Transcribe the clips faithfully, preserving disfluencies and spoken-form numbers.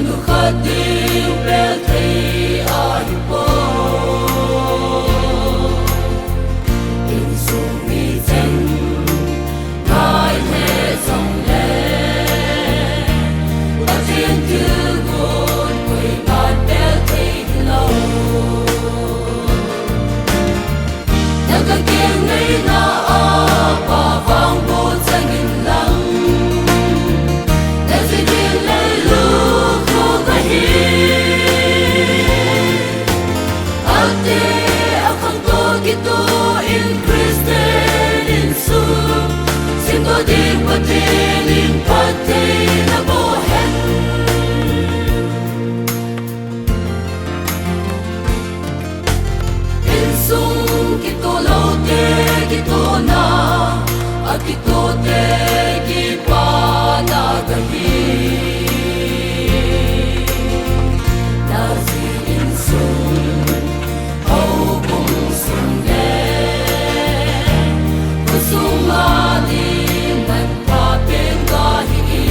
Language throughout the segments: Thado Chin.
Nu khat ding bel thei ahi poi. Insung mi chen ngai le jong le, Pathen thilgon koi khat bel thei hilou. Na ka keng neina a Pa vang bu chang in lang, na ji ding lailung khu ka hi. Ate a khangtou kitoh in Christian insung, simdoh ding Pathen in phatthei naboh hen. Insung kitoh loute kitohna, akitohte kipana ka hi. Na ji insung, houbung sung le khosung a ding man pha pen ka hi.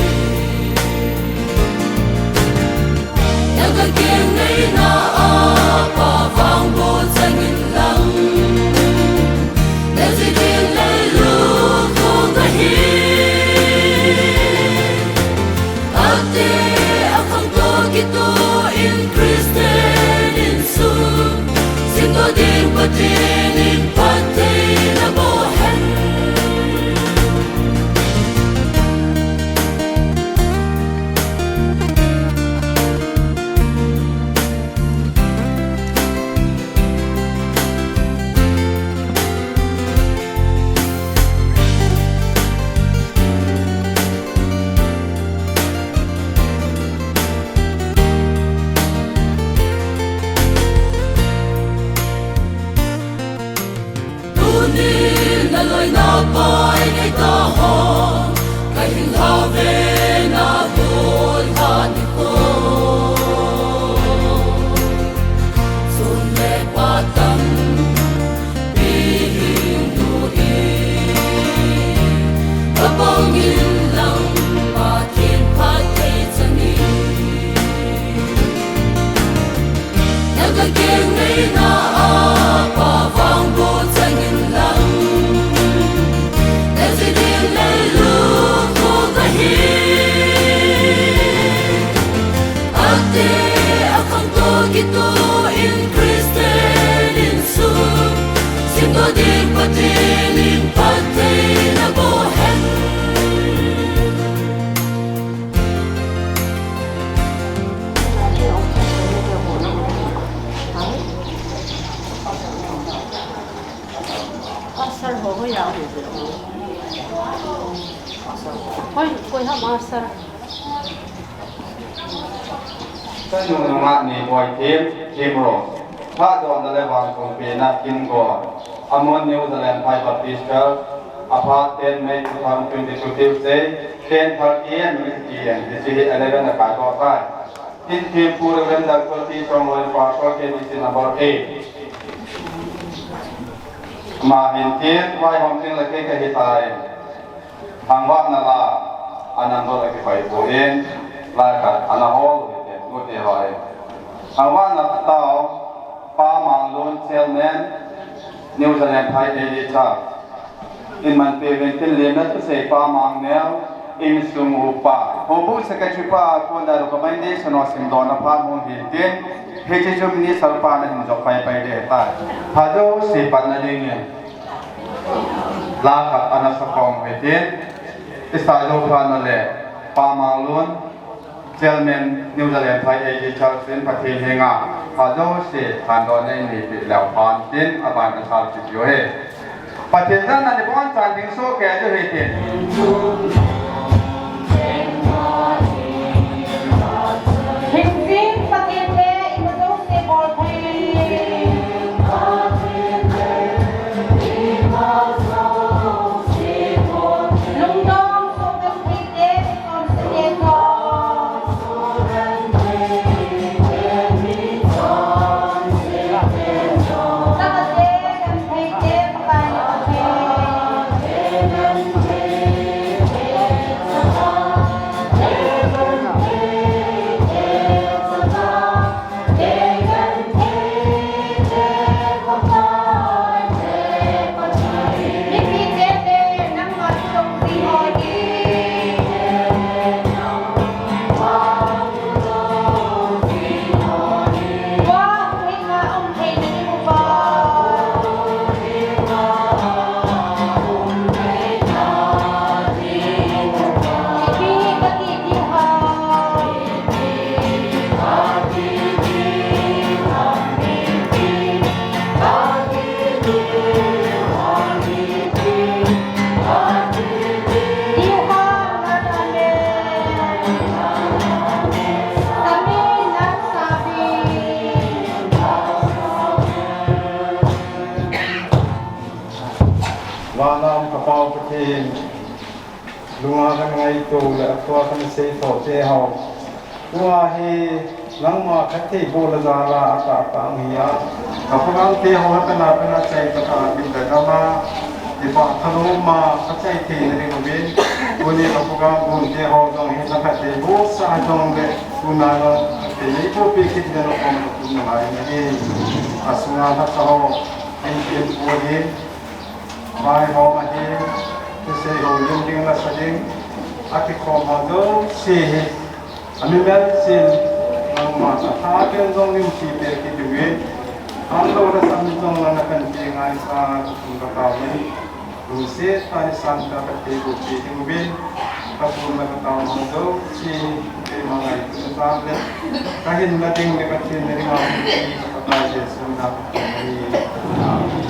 Na ka keng neina a Pa vang bu chang in lang, na ji ding lailung khu ka hi. Ate a khangtou kitoh in Christian insung, simdoh ding Pathen in phatthei naboh hen. Tunin na loina pai nei ta ho, ka hin hao ve na bul ha ni ko. Sun le pa tampi hin tu in, ka pang in lang Pathen phatthei chang in. Na ka keng neina a Pa vang bu chang in lang, na ji ding lailung khu ka hi. Ate a khangtou kitoh in Christian insung, simdoh ding Pathen in phatthei naboh hen. Pastor ho ho ya. Koi, koi ha pastor. Ka nunung a ni boi thim, thim ro. Phatdohna le vangpha pena kin go. Amon New Zealand Phai Baptist Church, aphat ten May two thousand twenty-two Tuesday, ten thirty A M to eleven thirty A M, hiche hi eleven a kai doh tai. Tin thim pu Reverend Doctor T Chongloi, Pastor K B C number eight. Ama hin tin, vaihom ding le kei ka hi tai. Thangvahna la, a number a kipai poi, lai khat, ana hol u hite, nute ho e. Thangvahna tao, Pa Manglun, Chairman, New Zealand Phai A D Church. In man pe ven tin lemna thusei Pa Mangneo, insung upa. Houbung Secretary pa, kon da recommendation ho simdohna phat hung hin tin, hiche chu minister pa na hin jop pai pai ding tai. Pha jouse patna dingin. La khat ana sakhom u hitin, i sa jou phat u le, Pa Manglun, Chairman New Zealand Phai A D Church in Pathen henga, pha jouse thandohna nei peh leu hen tin, aban ka sal kit u ahi. Pathen jana ni bon chan ding soh kei u hitin. Hing jing Pathen le ima jouse bol thei. Lungdong, songdong thei te, chonse te, chon. Tama te, kan thei te, Pakai na thei. Vana um ka Pa Pathen, lunga kana ngaito le athua kana seitho te ho. Tua hi nangma khat thei bol a jal a atah tah ahi a. Ka program te ho kana kana chai ka ta bin da kama. Kipah thalom a ka chai thei na ding uvin. Tuni ka program gon te ho jong hi na khat thei bol sa jong le tuna jong ka thei nei bol pi kit na lo kom ka tun na lai na hi. Asunga ka sa ho. Ei kin bol hi. Vaihom ahi, kisei ho lim ding la sa ding, akikhom ho jouse hi, ami melchih, nangma atha pen jong lim ti pe kit ding uvin, ang lo la sa mi jong la na kan ti ngai sa, kum ka tao ni, lungset tah in san ta ka te gu ti ding uvin, ka kum na ka tao ho jouse hi, keima ngai tu sa le, ka hin na ding le ka thin na ding a, ka ta Jesu na ka ti. Amen.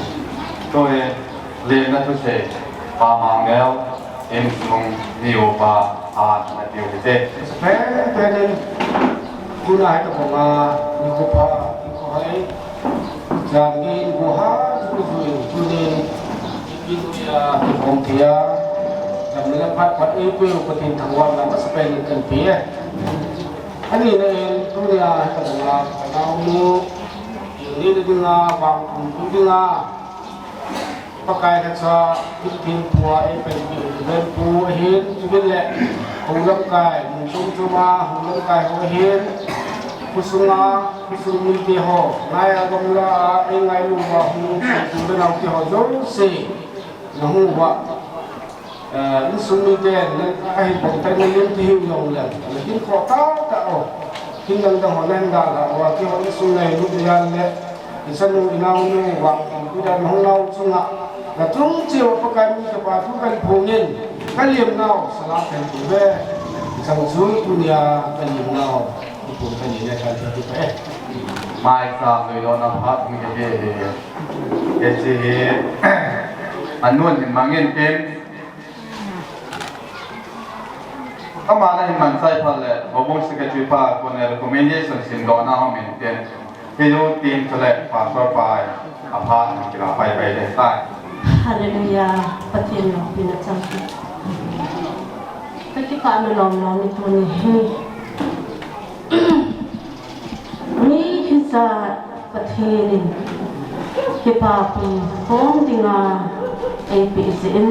Toi. Lenna thusei, Pa Mangel, insung ni upa, phat na tiu hite. Pen, pen in, tuna hi ka banga, ni ko pa, ni ko hai, jam ni ko ha, ni ko zui, tuni, ni ko ya, ni ko tia, jam ni la phat phat, ni ko, ni ko tin thang wan na, masa pen in kan pi, eh. Ani na in, tuni a, ka banga, ka nau nu, ni na dinga, bang, ni dinga, Pakai Kachapa, Pathen thu a eipanpi u Reverend Pu ahin, chuvin le, hou lamkai, mun chom chom a, hou lamkai ho ahin, khosung a, khosung mite ho, ngai a gamla a, eingailu uva, hung lungset u le naote ho jouse, nahung uva. Eh, insung mite, na, ahi bang tah na lim ti hiu jong le, na hinkho tah tah o, hin dang dang ho na hin dalha uva, keiho insung ngailu uva le, Ichanu, inaonu, vangpumpi dan hung nau chunga, na chung cheh uva Pakai min thupha thu kahin phong in, ka lim nau, sala kahin pe uve. Ichang chu tunia ka lim nau, ipu kani le kan thei pa e. Mai sam lui lona phat mi ke he he. Hiche hi, anun hin mangin tin, Ama na hin man chai phat le, Houbung Secretary pa, kona recommendation simdohna hung um in tin. Kei jou tin chule, Pastor pa, aphat na kila pai pai le tai. Hallelujah. Pathen loupina chang. Ka kipah na lom lom ni tuni hi. Mi hijat Pathen in kipapi khom dinga eipeh jeh in,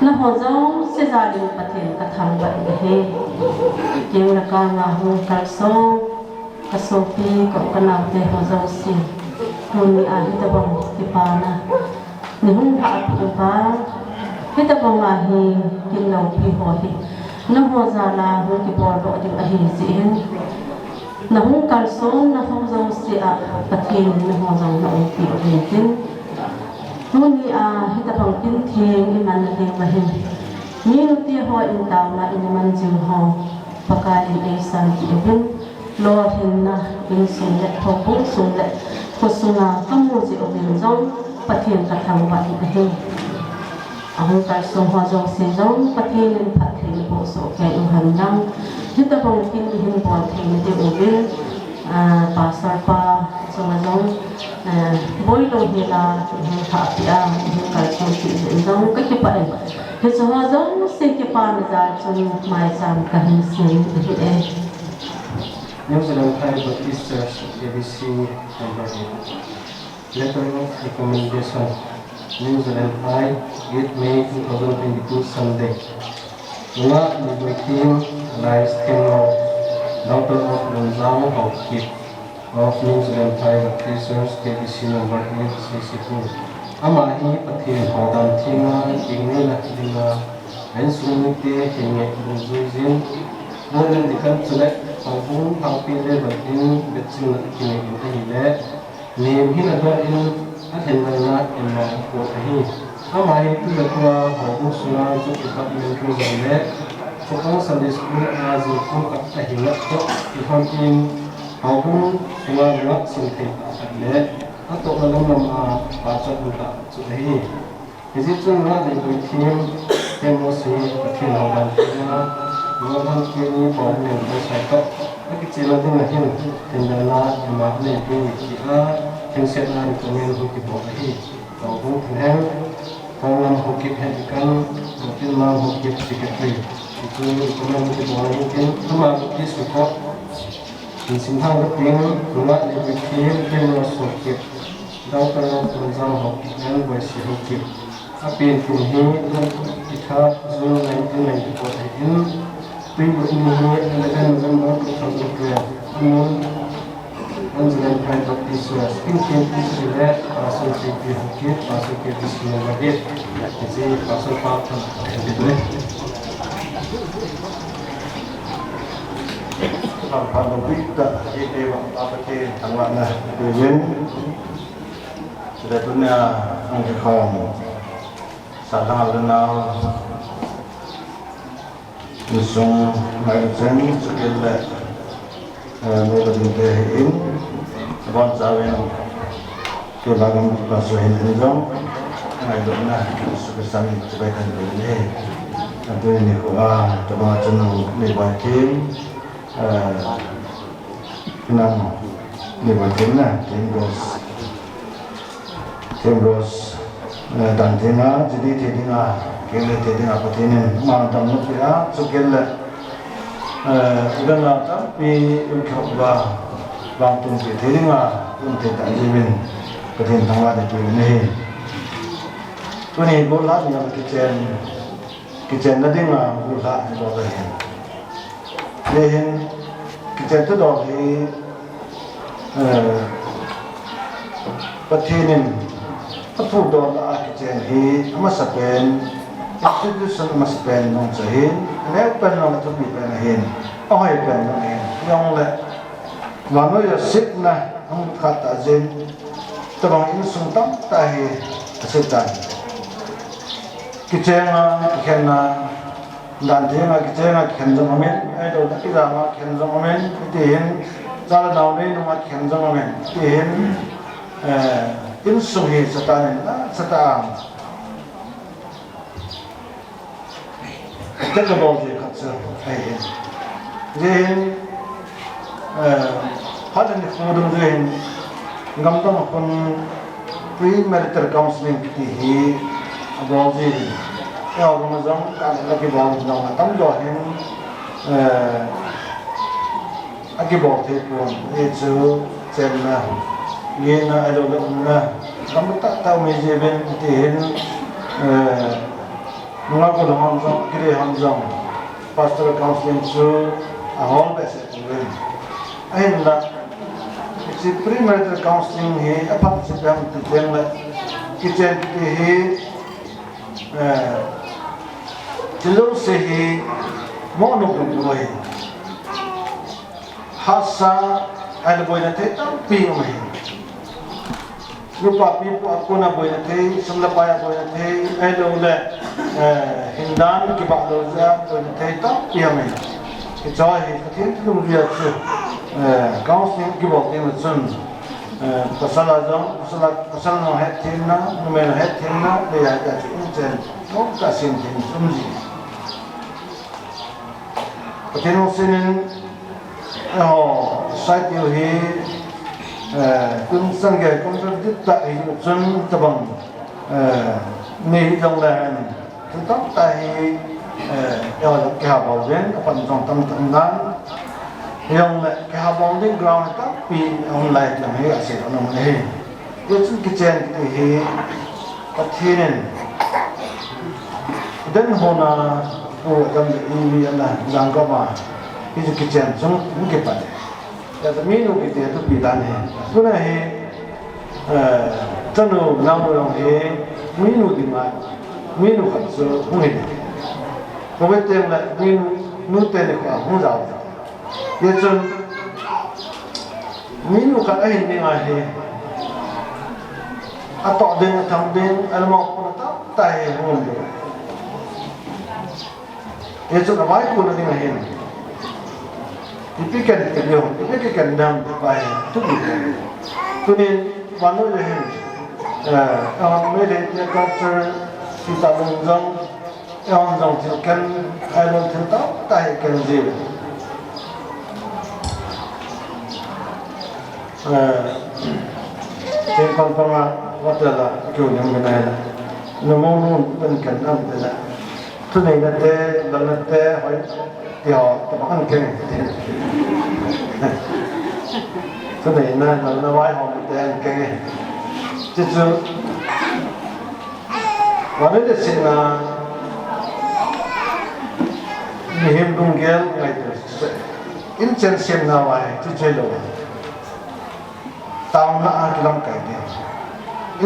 nangho jouse jal in Pathen ka thangvah in ahi. Kei le ka nga hung kalsong, ka sopi, ka u ka naote ho jouse, tuni a hitabang kipana Ni hung lhah peh uva, hitabang a hi kin loupi ho hi, nangho jal a hung kibol doh ding ahi jeh in, na hung kalsonna ho jouse a Pathen in nangho jong na umpi uvin tin. Tuni a hitabang kin theng i manna ding ahi. Mi nute ho in taona in i man jing ho, Pakai in eisanpeh uvin. Lolhinna, insung le, houbung sung le, khosung a ka mu jeh uvin jong, Pathen ka thangvah in ahi. Ahung kalsong ho jouse jong, Pathen in phattheina boh soh kei u hen lang. Hitabang kin i hin bol theina ding uvin, ah, Pastor pa chunga jong, ah, boi lou hel a, i hin thah peh a, i hin kalsong peh jeh in jong, ka kipah e. Hiche ho jouse kipana jal chun, maicham ka hin sem ahi e. New Zealand Thai Baptist Church, K B C number eight. Letter of recommendation. New Zealand Thai, eight May two thousand twenty-two, Sunday. Nga Leiboi Thiem, alias Thiem Ngo, daughter of Lungzang Haokip of New Zealand Thai Baptist Church, K B C number eight, C C two. Ama hi Pathen hou dan thenga, gingnei na dinga, insung mite henge dungjuijin, Golden Deacon chule, houbung hangpi level in betching na kinei in ahile, nem hin adoh in, athenna in ama apot ahi. Ama hi tu le tua houbung sunga Youth Department thu jong le, Chopang Sunday School a jingkah ahi natoh, ihon in, houbung sunga lunga sim thei tah khat le, atohna lam lam a pachat um tah chu ahi. Hijeh chun Nga Leiboi Thiem, Thiem Ngo hi Pathen hou dan thenga, Lungzang Haokip ni Paolen Khongsai toh, akichenna dinga hin, thenna ama anei diu tia, themsetna recommend hung kibol ahi. Houbung thenheng. Pangam Haokip Head Kan, Tin Mang Haokip Secretary. Itu komen di bawah ini tin, Tuma Baptist Record. Tin Sinthang Kaping, Tuma Liberty, Tin Rose Haokip. Doctor Tunjang Haokip, and Boise Haokip. Apen kum hi, Itha, June nineteen ninety-four ahin, Tui Buk ni hi eleven November two thousand twelve. Amun, Anjalan Phai Baptist Church, Pingkhen P C le, Pastor J P Haokip, Pastor K P C number eight. Isi Pastor Pa Thang Haokip le. Thang Haokip ta, ite ba, apa ke, thang wana, ite yin. Sila tunia, ang kikhom. Sa thang le nau. Insung ngailu chen, chukit le, eh, ngailu ding te hi in, abon chauvin, kei vang gam pa su hin in jong, ngailutna, Jesu Christa min chibai kan ding hi. Atu ni ko a, tabang chun ni bai kim, eh, nam ni bai kim na, kim dos. Themrose, eh, dan dinga, jidi thei dinga, keng le thei dinga, Pathen in, ama dam nop peh a, chukit le, eh, idan la tampi, um khop ba, vang tum pe thei dinga, um thei ta jiuvin, Pathen thangvah in pe u ahi. Tuni gollhah ni a kichen, Kichenna dinga gollhah hi bol ahi. Hiche hin, kichen thudol hi, eh, Pathen in aphutdoh a kichen hi, amasapen, institution amasapen jong chu ahin, aneo pen jong athupi pen ahin, ahoi pen jong ahin, hijongle, vannoi a setna, ahung khat tah jeh in, tabang insung tamtah hi, ase tan. Kichenga, kikhenna, dan thenga, kichenga, kikhen jong aumin, ahilouleh kijama kikhen jong aumin, hiti hin, cha le nao neinunga kikhen jong aumin, hiti hin, eh, insung hi Satan in, ah, Satan. Tek kabol ji khat chu, ahi. Hijeh hin, eh, phat ni khu dung jeh hin, gamdang a khun premarital counseling kiti hi abol ji. Eiho gam a jong, ka le la kibol jong atam doh hin, eh, akibol thei pon, hichu chenna, gena, ahilouleh umna, gam tah tah um ahi jeh uvin, hiti hin, eh, Nungah golhang jong, kile hon jong, pastoral counseling chu ahol behseh pouvin. Ahinla, hiche premarital counseling hi aphat chu ipi ham ti teng le, kichen kiti hi, eh, thil jouse hi moh nung nung lou ahi. Hahsa, ahile boina thei tampi um ahi. Nupa pi pu a kona boina thei, sum le pai a boina thei, ahilouleh, eh, hindan kibah lou jeh a boina thei tampi um ahi. Hiche hi Pathen thilungjui a chu, eh, counseling kibol teng le chun, eh, pasal a jong, pasal a, pasal jong hetthemna, numei jong hetthemna, lei a chu inchen, nomtah a sem thei um ji. Pathen lungset in, eiho, society u hi, eh, kum sang gei, kum sang gei tah hi chun tabang, eh, nei hi jongle hen, tu tamtah hi, eh, eiho jong kiha bol uvin, apan jong tamtah um nan, hijongle kiha bol ding ground tampi um lai ti jong hi asei nom ahi. Hichun kichen kiti hi Pathen in Eden hon a, Adam le Evi ana jangkah ma, hichu kichen chung hung kipan. Hichu minu kiti thupi dan ahi. Tuna hi, eh, chanu naonu jong hi minu dinga, minu khat chu hung hi. Kobe teng le minu, nu teni kho hung jao. Hichun, minu khat ahin ding ahi. Atoh ding, atham ding, almo pon tamtah hi hung um ding. Hichun, avai kuna ding ahin. Ipi ken, ipi hung, ipi ken dam, ipi ahi, thupi. Tunin, vannoi le hin, eh, ahon Meitei te culture, sita lung jong, Eiho jong thil ken, ailou thil tamtah hi ken ji. Eh, thil pang pang a, hotel a, kiu ning min ahi la. Numei nu pen ken am te la. Thuneina te, lalna te, hoi, ti ho, ti ho an keng. Thuneina, lalna vai ho te an keng. Chuchu. Vannoi leiset a, mihem lunggel ngaito. Inchen semna vai, chuchu lou. Taona a kilamkai ding.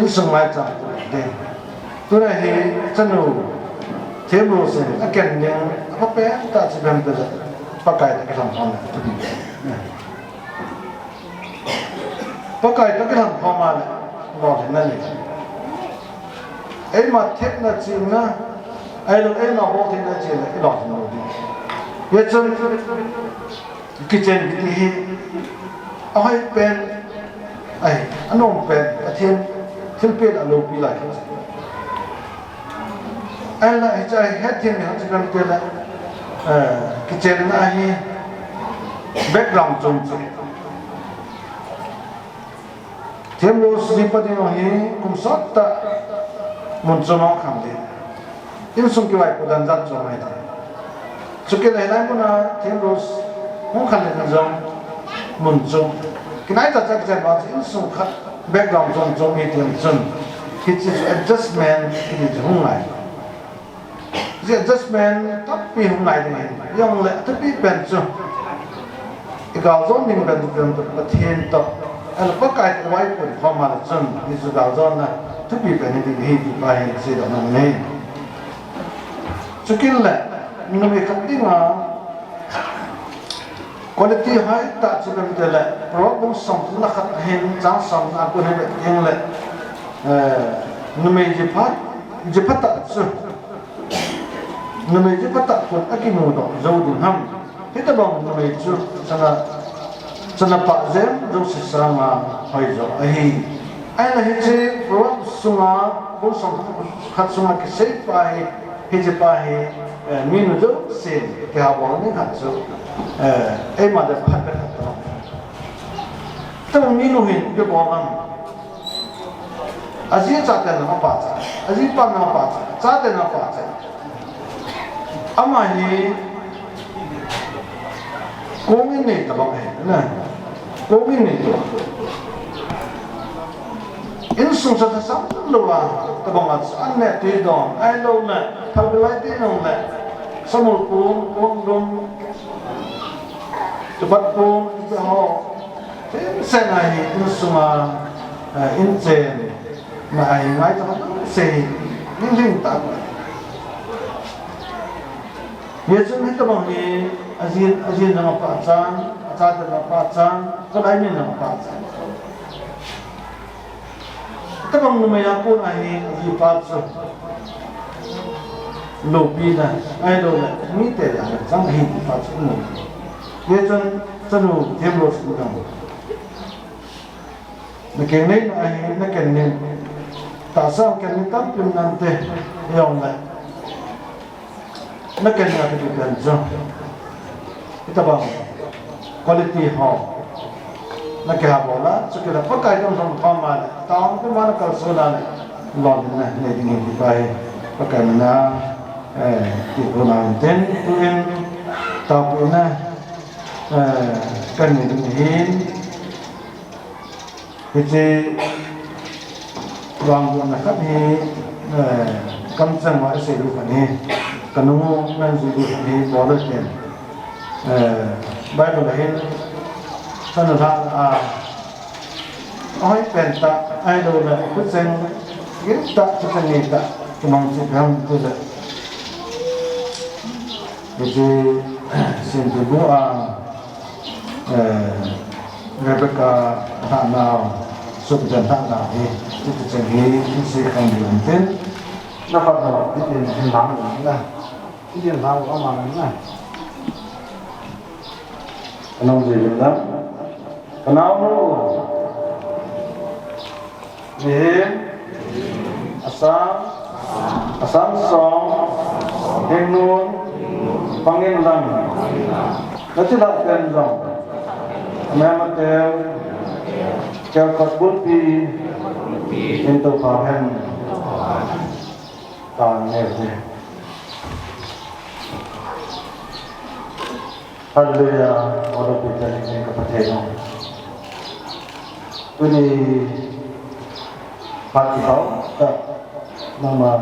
Insung maicham ding. Tuna hi chanu Themrose in aken ding, apha pen tah chu ipi ham itile, Pakai toh kilhamkhom le. Pakai toh kilhamkhom a le, lolhinna nei. Eima thepna chihna, ahilou eima boltheina chihna, ilolhin lou ding. Hichun, kichen kiti hi, ahoi pen, ahi, anom pen, Pathen thilpeh a loupi lai hi. Ahinla hiche hi hethem ni hon chu ipi ham itile, eh, kichenna hi background chom chu. Themrose jipa ding hi kum sot tah mun chom a hung khang ding. Insung kivaipo dan jat chom ahi. Chukit le hilai muna Themrose hung khan le jong mun chom. Kinai tah cha kichen vang chu insung khat background chom chom hi ti jong chun. Hiche chu adjustment hi ti chu hung ngai. Hiche adjustment tampi hung ngai ding ahi. Hijongle athupi pen chu. I galjou ding pen chu Pathen toh. Ahilou Pakai toh vaipo khom a le chun. Hichu galjouna thupi pen hi ding ahi ti pa hi seidoh nom ahi. Chukit le, numei khat dinga, quality hoi tah chu ipi ham itile, Proverbs bung somthum le khat hin, chang somna a kon hin vet ding le, eh, numei jipha, jipha tah chu, numei jipha tah kon akimudoh jou ding ham. Hitobang numei chu chana, chana pah jem jouse sanga hoijo ahi. Ahinla hiche Proverbs sunga, bung somthum le khat sunga kisei pa hi, hiche pa hi, eh, minu jousen kihabol ding khat chu, eh, eima le phat be khat tah. Hitobang minu hin ipi bol ham. Aji chate lang apachat, ajipa lang apachat, chate lang apachat. Ama hi kong in nei tabang ahi, na. Kong in nei tabang. Insung sa thasam louva, tabang a, an ne tui don, ahilou le, phalbi lai tui nung le, samul pon, pon lum, chubat pon, chuho, Sena hi insunga, eh, inchen, na ahi ngai tah sei, ning ling tah. Hichun hitobang hi, ajin, ajin nang apachat, achate nang apachat, kalai min nang apachat. Hitobang numei a kon ahi, ajipa chu. Loupina, ahilou le, mite le, chang ahi, jipa chu. Hichun, chanu, Themrose in jong. Na keng nei na ahi, na ken nei. Tahsa keng nei tampi um nante, hijongle. Na ken nei a kiti pen chu. Hitobang quality ho. Na kihabol a, chukit le Pakai toh kilhamkhom a le. Taona a na kalson a le. Lolhinna nei ding ahi ti pa hi. Pakai mina, eh, ti kona tin, tuin, taona, eh, kanei ding ahi. Hiche vangbohna khat hi, eh, kamcheng uva isei diu khat hi, kanung u nanjui diu khat hi, bol u hite. Eh, Bible a hin, chanu lhah a, ahoi pen tah, ahilou le, thucheng gil tah, thucheng ngei tah, kimang chu ipi ham itile. Hiche, Semtilbu a, Eh, Rebecca lhahna, Sopi ten lhahna hi, hiche cheng hi, hiche cheng hi, hiche cheng hi, na phat na, hitin hin lang na, hitin lang ama na. Kanung jui lim na. Kanao nu. Mihem, asang, asang song, hingnun, pangin lang, nachilah pen jong, amem atel, kelkot bulpi, in toupha hen. Amen. Hallelujah. Olo pita ni ka Pathen. Tuni phat kibang tah nangman.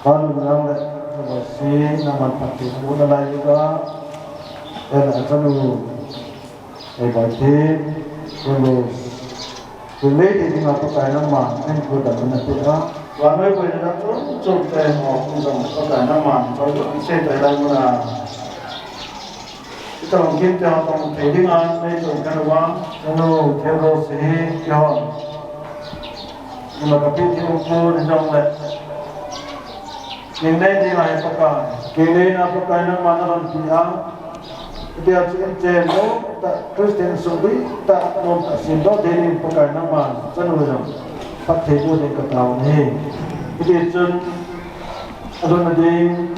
Phat lungnang le nabol si nangman phat kibang nalai uva. Ela achanu. Ei bai the, Hebrews. Tun lei thei dinga Pakai nangman, en ko dam na pe a. Wa noi koi na chom chom te mo, kun dam Pakai nangman, ko dam se te lai mo na. Ita long kin te ho tong thei dinga, nei tong kan wa, no, Hebrews hi, ki ho. Nima ka pi ti u ko, ni jong le. King nei dinga hi Pakai. King nei na Pakai nangman na ron pi a. Tia chu inchen lou tah, Christian sung dihtah, nom tah, simdoh thei ding Pakai nangman chanu jong phatthei boh ding katao ahi. Hiti chun, alhun a ding,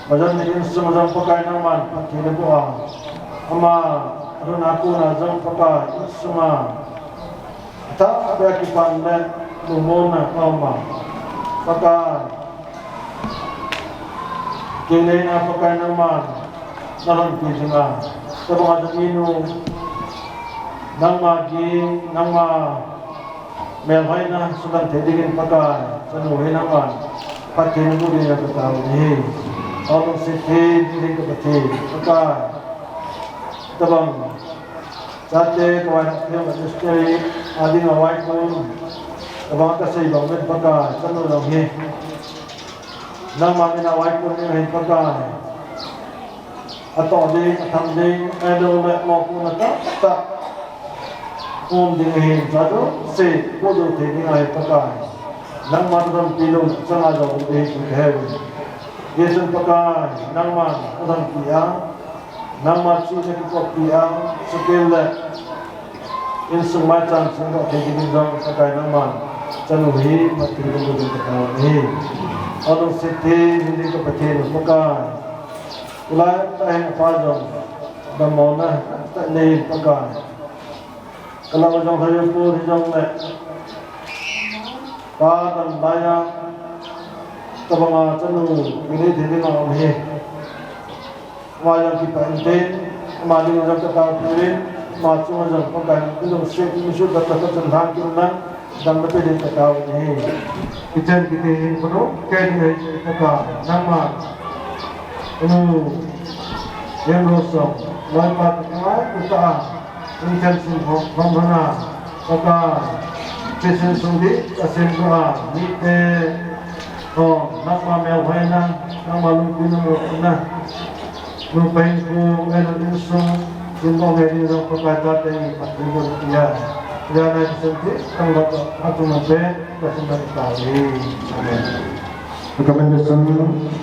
ajan ni insung a jong Pakai nangman phatthei naboh a. Ama, alhun a kona jong Pakai, insung a. Tah, abe kipan le, lungmonna, ama. Pakai. King nei na Pakai nangman, na lhonpi jing a. Tabang a jong inu, nangma ging, nangma melhoina, sulang thei dingin Pakai, chanu hi nangman, phatthei naboh ding katao ahi. Aw lungset thei ding ka Pathen, Pakai. Tabang, chate, kawai na thei, ministry, a ding a vaikon, tabang kasei bang vet Pakai, chanu jong hi. Nangma mina vaikon ning ahin Pakai. Atoh ding, atham ding, ahilouleh mopohna tahtah um ding ahin, chua jouse, poh jou thei ding ahi Pakai. Nangma nadonpi lou, changa jou ding ahi, chu kahe uvin. Hijeh chun Pakai, nangma nadonpi a, nangma chu nakikoppi a, chukit le. Insung maicham sung doh thei ding jong Pakai nangman chanu hi phatthei boh ding katao ahi. Aw lungset thei ding ka Pathen Pakai. Tulai tah hin apa jong damlouna tah nei Pakai. Kalau jong hayu pu hi jong le. Pa dam laiya. Tabang a chanu kini thei ding a um ahi. Ama jong kipah inte, ama ding jong katao peh uvin, ama chunga jong Pakai nang kilungset, kilungset, ka, ka, ka chun lhang kin lang, damna pe ding katao ahi. Hichan kiti hi, kono, kei ding ahi, Pakai, nangma, anu, Yen Ro Song, loipa, Pakai, uta, Inchen sung hong, hong hana, kaka, Christian sung dihtah sem doh a, mite, hong, nangma melhoina, nangma lungpina, lungpina, lungpina, kung, enu insung, sung hong, enu jong Pakai tate, pati mo ya, ya na Christian dihtah sem doh a, atum pe, Recommendation,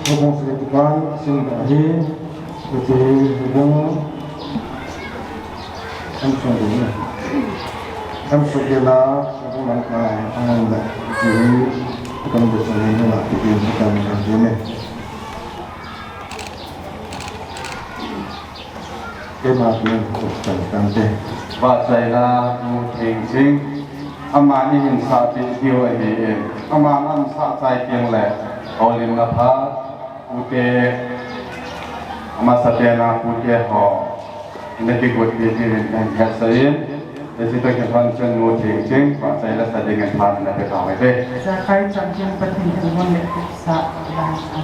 Houbung Secretary, Pastor ahi, iti Houbung, M Songila, M Songila, Houbung Langkai, Angan le, iti recommendation ni la, iti recommendation ni. Keima pen, Pastor Tante. Vahchoila, Nu Thengching. Amani hin sah peh diu ahi in, amani hin sah chai teng le, houlimna pha, pute, amasapen a pute ho, na kigot peh diu in kahin hetsah in, hiche toh kilhon chun Nu Thengching, vahchoila sa dingin phat na pe tau hite. Ijakai champion Pathen thilgon le sa, sa, sa.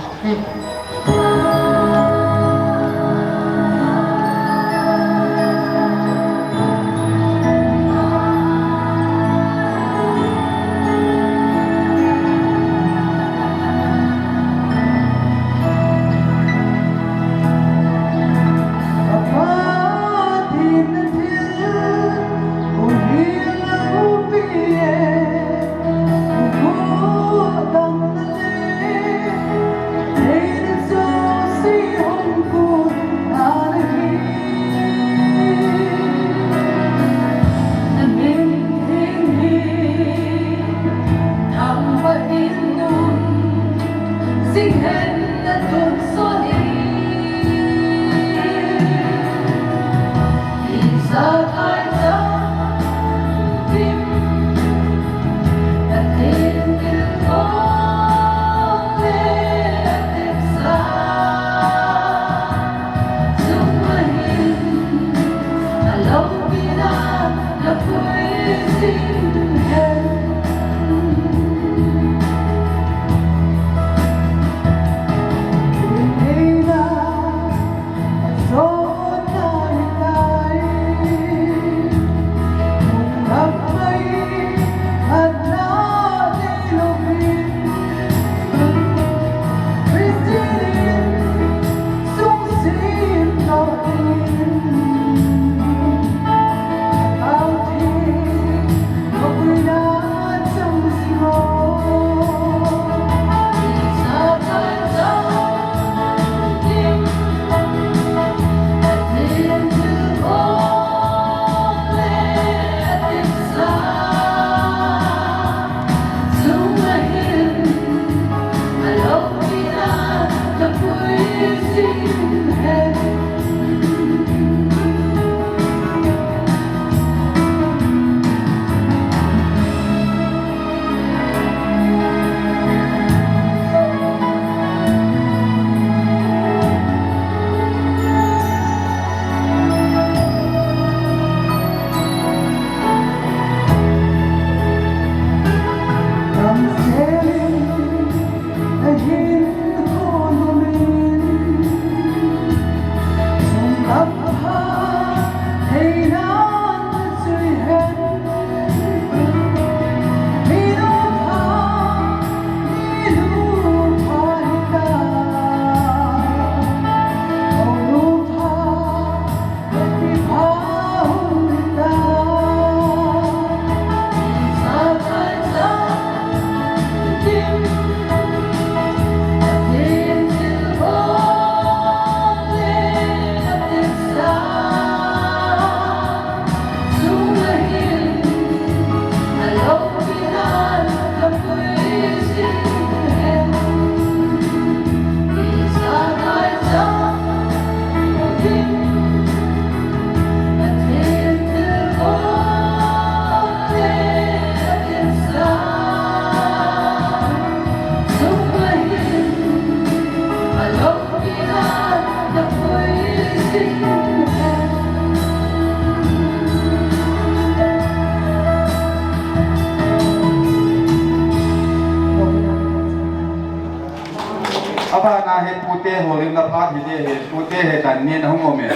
Phat na hi pute holimna phat hi ding ahi, pute hi dan ni na hung um e.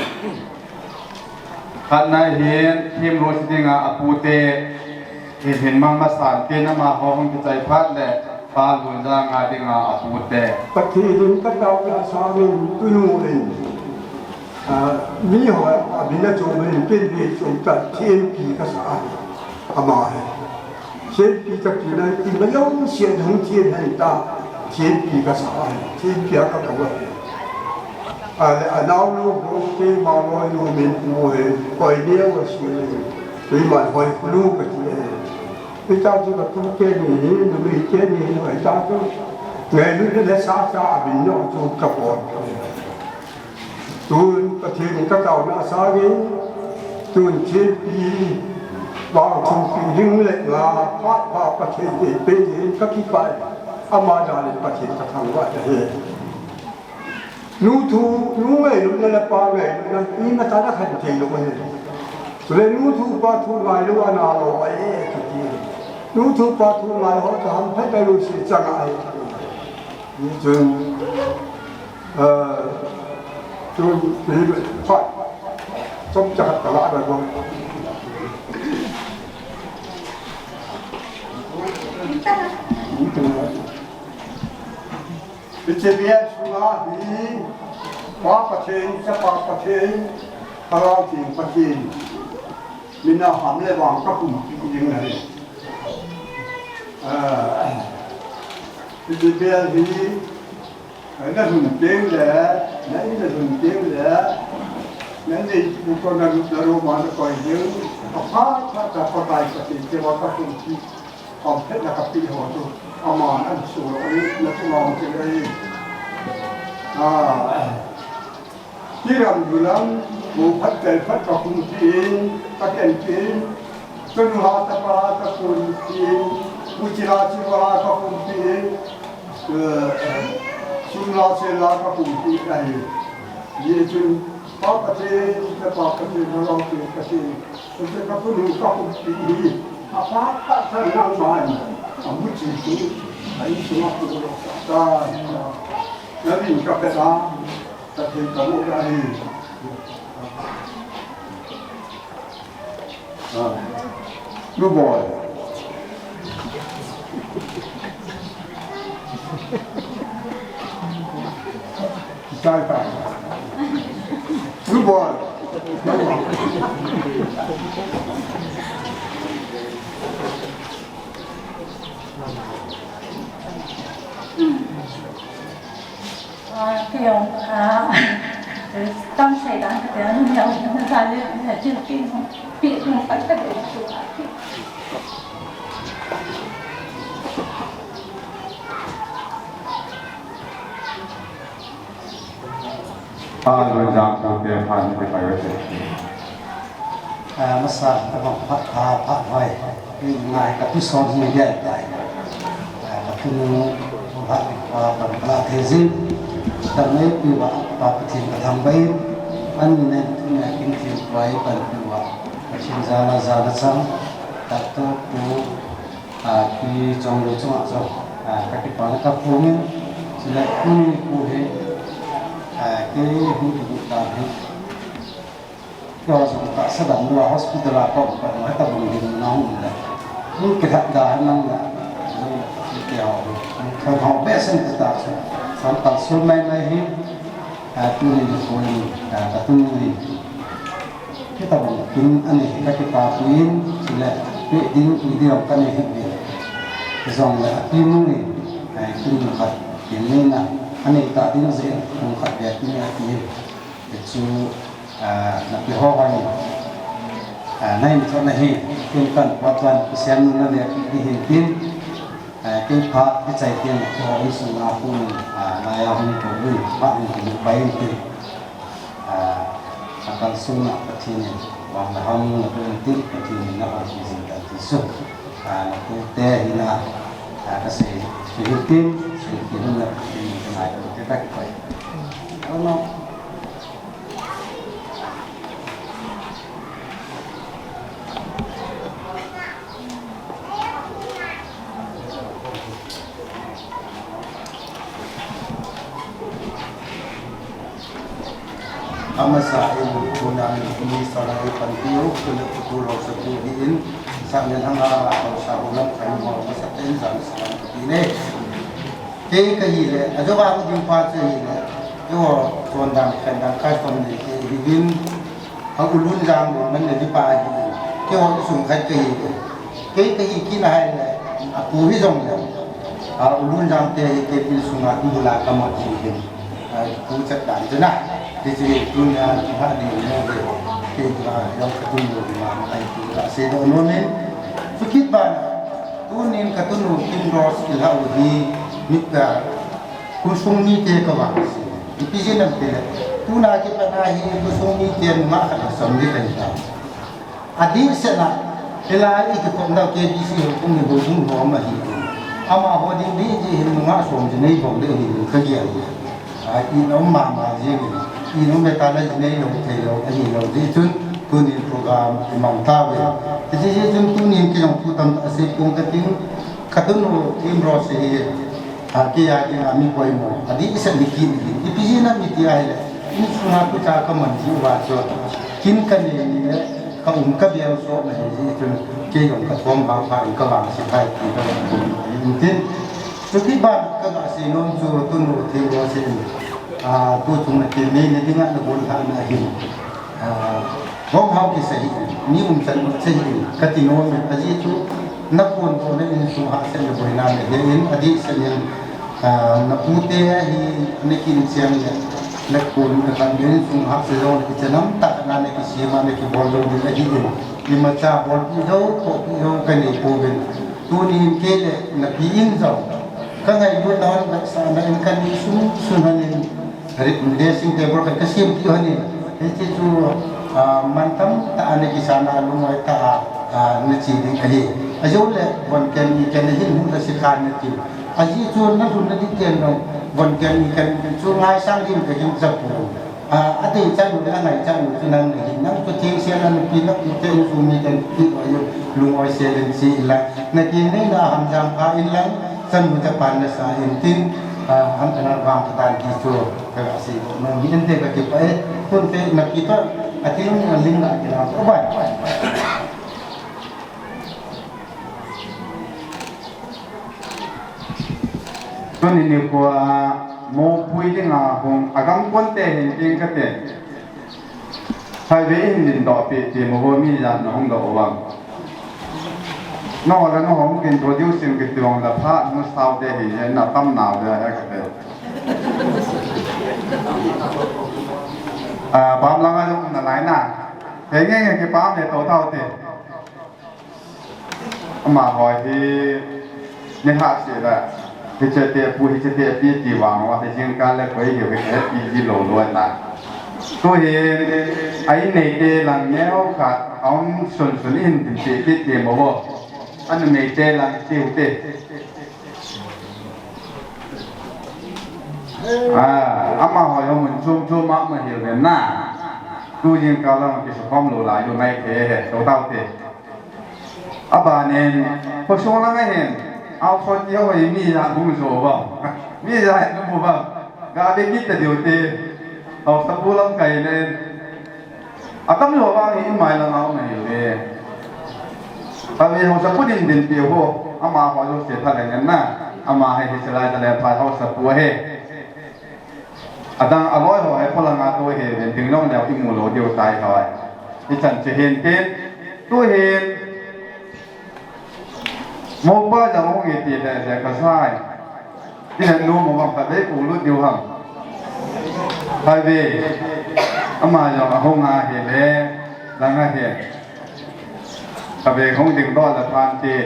Khat na hin thim ro si dinga apute, hin hin mang masan tin amaho hung kichai phat le Pa Lunjang a dinga apute. Pathen in ka taona sangin tunu in, ah, mi ho a bina chom in kin bi chom ta thempi ka sa ahi. Ama hi. Thempi ka ti na ti ma jong sia jong thiem hen ta. Thempi ka sa ahi. Thempi a ka ko ahi. A le a nau lu ko te ma lo lu min pu he. Koi ne wa si. Tui man hoi kulu ka ti he. Ita chu ka tu ke ni hi, nu mi ke ni hi, ita chu. Ngai lu le sa sa a bin no chu ka ko. Tun Pathen in ka taona sangin, tun thempi, vang thumpi ding le nga, phat pha Pathen in pe in ka kipah e. Ama dan in Pathen ka thangvah e he. Nu thu, nu ngailutna le pa ngailutna, imatah a khen thei lou ahi. Chule nu thu pa thu ngailou ana lo ahi e, kiti. Nu thu pa thu ngai ho chu ham phet a lu si chang ahi. Ni chun, eh, chun, ni, phat, chom cha khat ka la da ko. Hiche bial sunga hi, Pa Pathen, Chapa Pathen, Thlarau Thiang Pathen. Mina ham le vang ka kumpi ding ahi. Ah, hiche bial hi, na lhun teng le, na in le lhun teng le, na neipu toh na lut na ro ma na koi ding. Aphat phat a Pakai Pathen cheva ka kumpi. Khom phet na ka pi ho chu, aman ahin sulo ahi, na chu ngong chu ahi. Ah, kiram dulam, bu phat tel phat ka kum tin, ka ken tin, chanu ha tapa ka kum tin, bu chila chila ka kum tin, eh, sum la se la ka kum tin ahi. Ye chun, Pa Pathen, Chapa Pathen, Thlarau Pathen, Pathen, Pathen ka punu ka kumpi hi, aphat phat a nangman, amu chi chu, a insunga punu lo sa ta, na min ka pe ta, Pathen ka mu ka hi. Ah. Good boy. Good boy. Ah, kei jong, ah, tam sei dan kati, ah, ni jong, na sa le, na chil pi, pi, na sa ka de chu. Ah, Lunjang pute phat ni te pai ve te. Ah, masa, tabang phat, phat, phat hoi. Ngai ka pi son hi dia tai. Ah, ka pi nu, phat, phat, phat, phat, thei jin. Tam nei pi va, pa Pathen ka thangvah in. Ani nen, tu ne kin thim pai, pan pi va. Ka chin jana, jana chang. Tak to pu, ah, ki chong lo chunga chong. Ah, ka kipana ka phongin. Chule, pu ni pu he. Ah, kei hu tu ta he. Keiho jong tahsa dang lou a hospital a ka um kha, ka tabang ding nang um le. Hung kilhat da nang le. Keiho, keiho behseh in ta chu. Sampal sul mai mai hi, a, tuni nikho in, a, ka tuni. Kei tabang kin ani hi ka kipah poi in, chule, pe ding, pe ding ka nei hi ve. Jongle, a pi nu in, a, kin khat, kin ni na, ani ta ding jeh in, kum khat ve kin a pi in. Hichu, ah, na pi ho hoi, ah, na hin thot na hi, tin kan pa tuan, Pathen na le pi di hin tin, ah, kei phat kichai tin, keiho insung a pu, ah, na ya hung ko bun, phat ni ko bun pai tin, ah, a kalsung na Pathen in, vang na ham na bun tin, Pathen in na hoi ki jing kan ti su, ah, na pu te hi na, ah, ka sei, sei hin tin, sei hin tin na Pathen in na hoi ki te ka ki pai. Ano, Amasa in, tuna in, mi sara in, pan tiu, tuna kutu lo sa tu hi in, sa nen hanga, lo sa ulam kai mo, masa ten, sa nen sa lam tu ne. Kei ka hi le, a jo ba ding pa che hi le, yo, ton dang, khen dang, kai ton ne, kei hi vin, a ulun jang, lo man ne di pa hi in, kei ho sung khat kei hi le, kei ka hi kina hai le, a pu hi jong le, a ulun jang te hi, kei pil sunga, tu bula ka mo ji hi. Pu chat dan chu na. Ti chu tunia ha ding mo ve. Kei tua jong ka tun lo ma ma ai tu ka sei do no nen. Chu kit ba na. Tunin ka tunu Kim Rose kila u hi mit ka kusung ni te ka vang si. Ipi jin am te le. Tuna kipat na hi kusung ni te nunga khat som ni ka hi ta. Adih sena, hilai i kikopnau K B C ho kong ni ho dung ho ama hi. Amaho ding dih dih hin nunga som ji nei bol le hi ka gel le. A, i nom mama ji ni. I nom le ta la ji nei lo thei lo, ahi lo ji chun, tunin program i mang ta ve. Ti ji ji chun tunin ki jong thu tam ta sei pung ka tin, ka tunu Kim Rose hi. A, kei a ding a mi poimo, adih seh ni kit ni, ipi jin am iti ahile, insunga kucha ka man ji uva chu, kin ka nei ni le, ka um ka bel so na hi ji chun, kei jong ka thom bang pha in ka vang si phai ti ka vang kum in tin. Chu kit ban ka ga sei nom chu tunu thei lo se in, a, tu chung na kei nei ni ding a na bol ha na hin. A, gom hao kisei hi, mi umchan u sei hi, ka ti nom in, ajeh chu, na kon ko na insung hahsatna boina na he in, adih seh in, a, na pute hi, na kin chiang le, na kon na kan insung hahsat jong na kichanam tah na na kisem a na kibol jong ding ahi in, imacha bolpi jong, khohpi jong ka nei pouvin. Tunin kei le na pi in jong, ka ngailut na hon vetsahna in ka ni sung sung han in, Ri-, dressing table khat ka sem kit hon in. Hiche chu, ah, mantam tah a na kisan a lungoi tah a, ah, na che ding ahi. Ajou le, von ken ni ken hin hung la si khan na ti. Ajeh chu na lhun na dik ken jong, von ken ni ken chu ngaisang ding ka hin ja pu. Ah, adei chan u le, angai chan u chu nang na hin. Nang chu theng sel a na pi na pu te insung mi ten pi lo ahi, lungoi sel in che in lang. Na kin nei na ham jang pha in lang, chan u ja pan na sa in tin, ah, ham ana vang ka tan ti chu. Ka ga sei nom hi ente ka kipah e, tun te na kipah, a ti ling a ling la kila ko bai. Tuni nikho a, mopui ding a hung, a gam kon te hin ting ka te. Hai ve hin din doh pi ti mo ho mi jan na hung doh vang. No la no hung kin to diu sim ki tuang la pha no sao te hi je na tam nau de ha ka te. A, pam langa jong na lai na. He nge nge kipam le to tao te. Amaho hi ni ha se la. Hiche te pu hiche te pi ti vang va, hi jing kal le koi hi ve he pi ji lo lo na. Tu hi ai nei te lang neo kha, aum sun sun in tin ti ti ti mo vo. An nei te lang ti u te. A, amaho jong mun chom chom a ma hil ve na. Tu jing kal lang kisu khom lo lai lo nai the he, to tao te. Aban in, khosung lang a hin, au khon ti ho hi mi ja hung jo vang. Mi ja hi mu vang. Ga be kit ta diu te. Haosapu lamkai le. Atam jo vang hi mai lang a um ahi le. Kave haosapu din din pi ho. Amaho jo se tha le ngen na. Ama hi hi se lai ta le pha haosapu ahi. Adang aloi ho hi polanga tu hi ven ding long leo i mu lo diu tai hoi. I chan che hin tin. Tu hin. Mopa jong hung i ti le le ka sai. I le nu mo bang ka ve ku lu diu ham. Hai ve. Ama jong a hung a hi le. Lang a hi. Ka ve hung ding do la phan ti.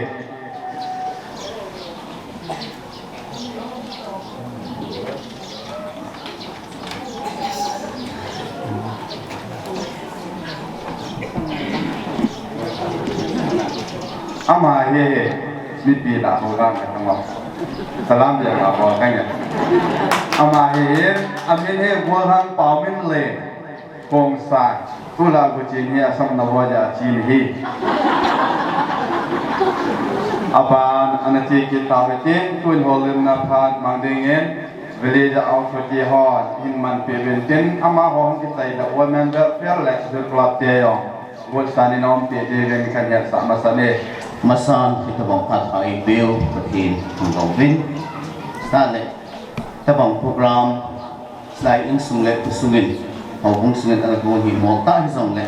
Ama hi, mipi la ho lam ka ngam. Salam dia ka ho ka nya. Ama hi, amin hi Golhang Paumin le. Kongsa, tu la ku chin hi Assam na vo ja chin hi. Aban, ana chi kit ta ve tin, tun holim na phat mang ding in. Village authority ho hin manpeh uvin tin amaho hung kichai da Women Welfare le Youth Club te jong gotsan in aumpi diuvin kahin hetsah masan e. Masan, hitobang phat pha eipeu Pathen thangvah uvin. Chule hitobang program lai insung le khosung in, houbung sung in ana gong hi mol tah hijongle,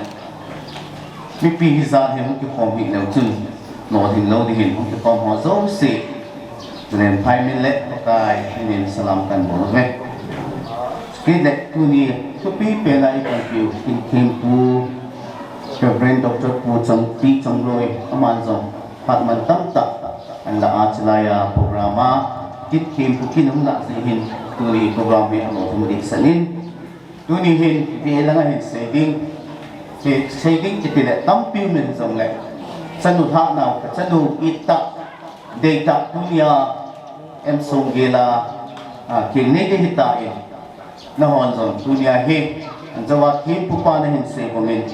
mipi hijat hi hung kikhom hih leu chun lolhing lou ding ahin, hung kikhom ho jouse Len Phaimin le Pakai minin salam kahin bol uve. Chule tuni thupi pen a eipanpiu Kinthempu Reverend Doctor Pu Chong, Pi Chongloi, aman jong phat man tamtah ahin la a, chulai a program a Kinthempu kin hung lah jeh hin tuni program hi alolhing dehset in, tuni hin ve langa hin sei ding, sei, sei ding kiti le tampi um in hijongle, chanu lhahnau, kachanu ittah, deitah tunia M. Songgel a, a, keng nei ding ahitan, nahon jong tunia hi, anjouva thempupa nahin sei bangin,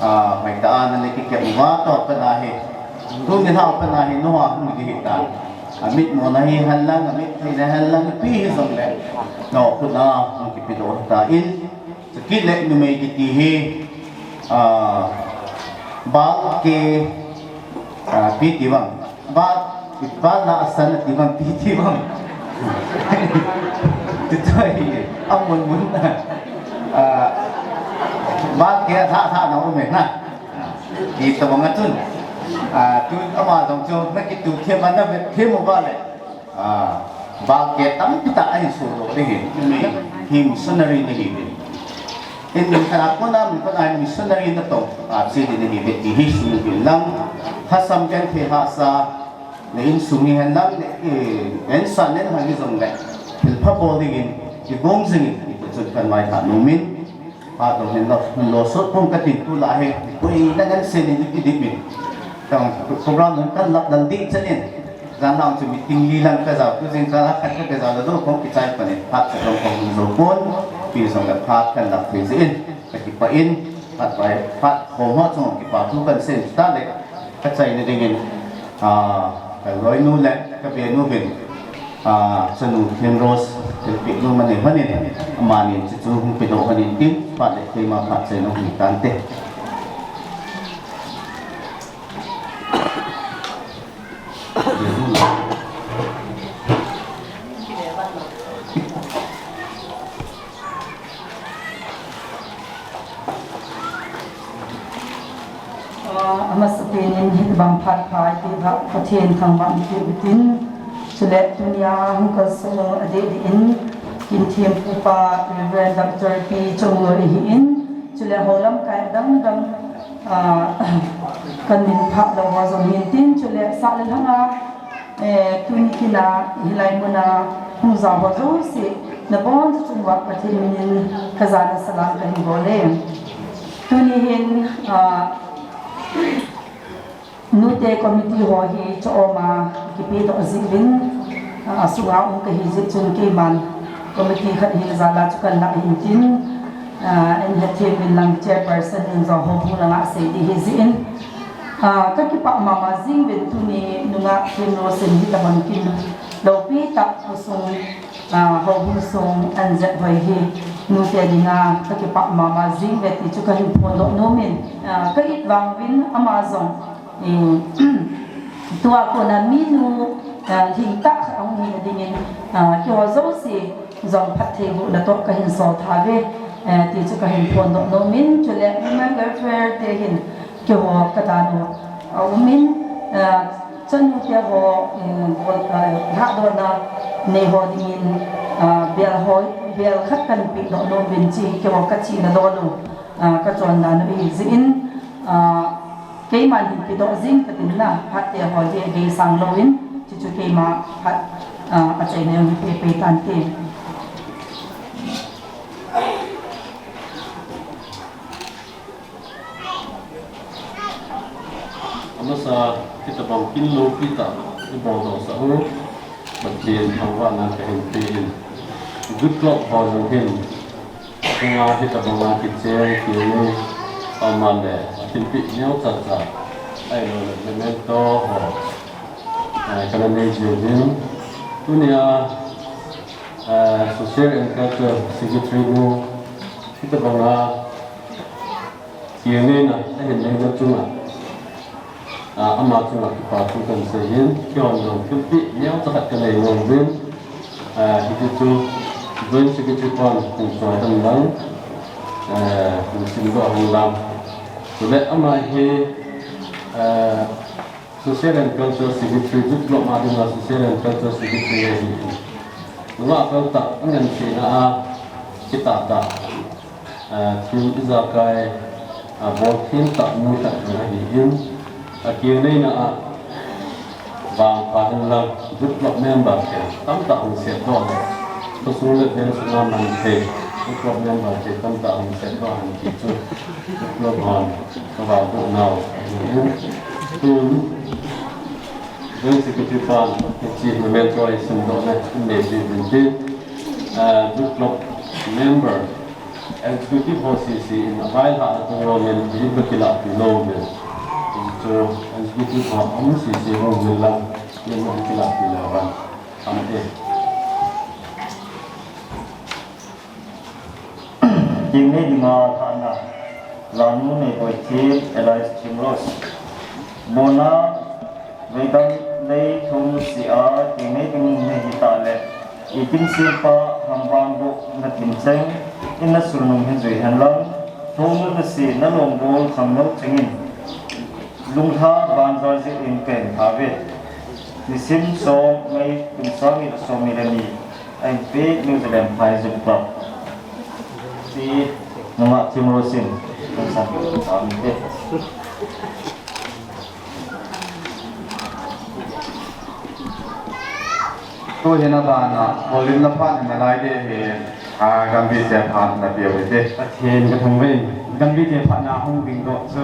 a, hoitah a nanei kikep uva, tua pat a hi, tuni lhah pat a hi, nahung ding ahitan, amitmona hihen lang, amittheina hihen lang, ipi hijongle, nahung khut a hung kipedoh ahitan, chukit le numei kiti hi, a, bal ke, a, ipi ti vang, bal, bal na asan ati vang, ipi ti vang. Tutua hi, amun mun, a, bal ke tha tha na um e na. Hitobang a chun, a, tu ama jong chu nakituh them a, navet them uva le, a, bal ke tampi tah ahin sodoh ding ahi. Hi missionary nahiuvin. In min khat a kona min khat a hin missionary natong a che ding nahiuve ti hi sumil uvin lang. Lhasam genthei hahsa, na insung hihen lang, na, eh, insung hihen lang hijongle, thilpha bol dingin, kigong jingin, ti chun kahin vaithah nomin. Phat jong hin lo, hin lo sot pum katin, tulai hi, koi na ngan sen in ipi dip min. Tang program jong kahin lap lal ding chan in. Jan lang chu meeting li lang kajao, tu jingkah a khat kajao le jong kong kichai pan in, phat khat jong kong jou pon, ipi jong le phat kahin lap thei jeh in, kakipah in, phat vai, phat khom ho chung kipa thu kahin sei in, chutah le, kachaina dingin, a, kaloinu le, kabenu uvin, a, chanu Thin Rose, thilpeh nom anei lhon in, amani chuchu hung pedoh lhon in tin, phat le keima phat chaina hung hi tante. Ah, amasapen in hitobang phat pha eipeh uva Pathen thangvah in eipeh uve tin, chule tunia hung kalsong adeh deh in, Kinthempu pa Reverend Doctor Pi Chongloi ahin, chule hou lamkai adang dang, ah, kamin phah lou ho jong hin tin, chule sah le lhanga, eh, tuni kin a hilai mun a hung jao ho jouse, nabonchauva Pathen minin kajana salam kahin bol e. Tuni hin, ah, nute committee ho hi chu-om a kipedoh jeh uvin, ah, asunga um kahi jeh chun keiman committee khat hi jal a chu kahin lah in tin, ah, in hethem uvin lang chairperson in jong houbung langa sei ding ahi jeh in, ah, kakipah mama jing uvin tuni nungah Thin Rose in hitobang kin loupi tah khosung, ah, houbung sung ahin jep hoi hi nute dinga kakipah mama jing uve ti chu kahin phondoh nom in, ah, ka it vang uvin ama jong, eh, tua kona minu, ah, lhingtah khat ahung hina dingin, ah, keiho jouse jong phattheibohna toh kahin sol tha uve, eh, ti chu kahin phondoh nom in, chule Women Welfare te hin keiho kadan u aum in, eh, chanu te ho, eh, bol, eh, lhahdohna nei ho dingin, eh, bel ho, bel khat kahin pedoh nom uvin, chu keiho kachena dol u, eh, kachon dan u ahi jeh in, eh, keiman hin pedoh jing katin na, phat te ho hi adei sang louvin, chuchu keima phat, eh, achaina jong hi pei pei tante. Amasa, hitobang kin loupi tah ibol doh sah u, Pathen thangvahna kahin pe in. Good luck ho jong hin, tunga hitobanga kicheng kit u, ama le, thilpeh neocha cha, ahilou le memento ho, ah, kana nei jiuvin. Tunia, Social and Culture Secretary nu, hitabanga, kingneina ahin neina chunga, ah, ama chunga kipa thu kahin seiyin, keihon jong thilpeh neocha khat kanei nom uvin, ah, hiti chu Joint Secretary pan hung choi hen lang, ah, hung simdoh hen lang. Chule ama hi, ah, Social and Culture Secretary, Youth Club a dinga Social and Culture Secretary ahi. Nungah kaltah, anganseina a, kitah tah, ah, thil ijakai, ah, bolthei tah mi khat jong ahin, akingneina a, vangpha hen lang, Youth Club member te tamtah hung sepdoh le, khosung le veng sunga man thei, Youth Club member te tamtah hung sepdoh hen ti chu, Youth Club hon kavangboh nau ahin. Tun, Joint Secretary pan, hiche memento a simdohna, in nei uvin tin, ah, Youth Club member, Executive ho sese in availhah a tung lom in, in kakilah pi lom in. Chu Executive ho um sese ho vil lang, in kakilah pi lom in. Am e. Kingnei dinga thana, Lanu Neiboi Thim, alias Thim Rose. Bona, veidam lei thum sia, kingnei ding nahi tale. Ikim sipa hambang bu na tincheng, in na sulnung hin jui hen lang, thum na si na longbol khangno chengin. Lunglha banjal jeh in ken thave. Nisim som May kum sang ni le som ni le ni. Ahin peh New Zealand Phai Youth Club. Ti nunga Thim Rose in. Kan sa. Amin. Tuhin abana, holim na phat na lai de hi, a, Gambih te phat na peh u hite. Pathen kathangvah in, Gambih te phat na hung ding doh chu,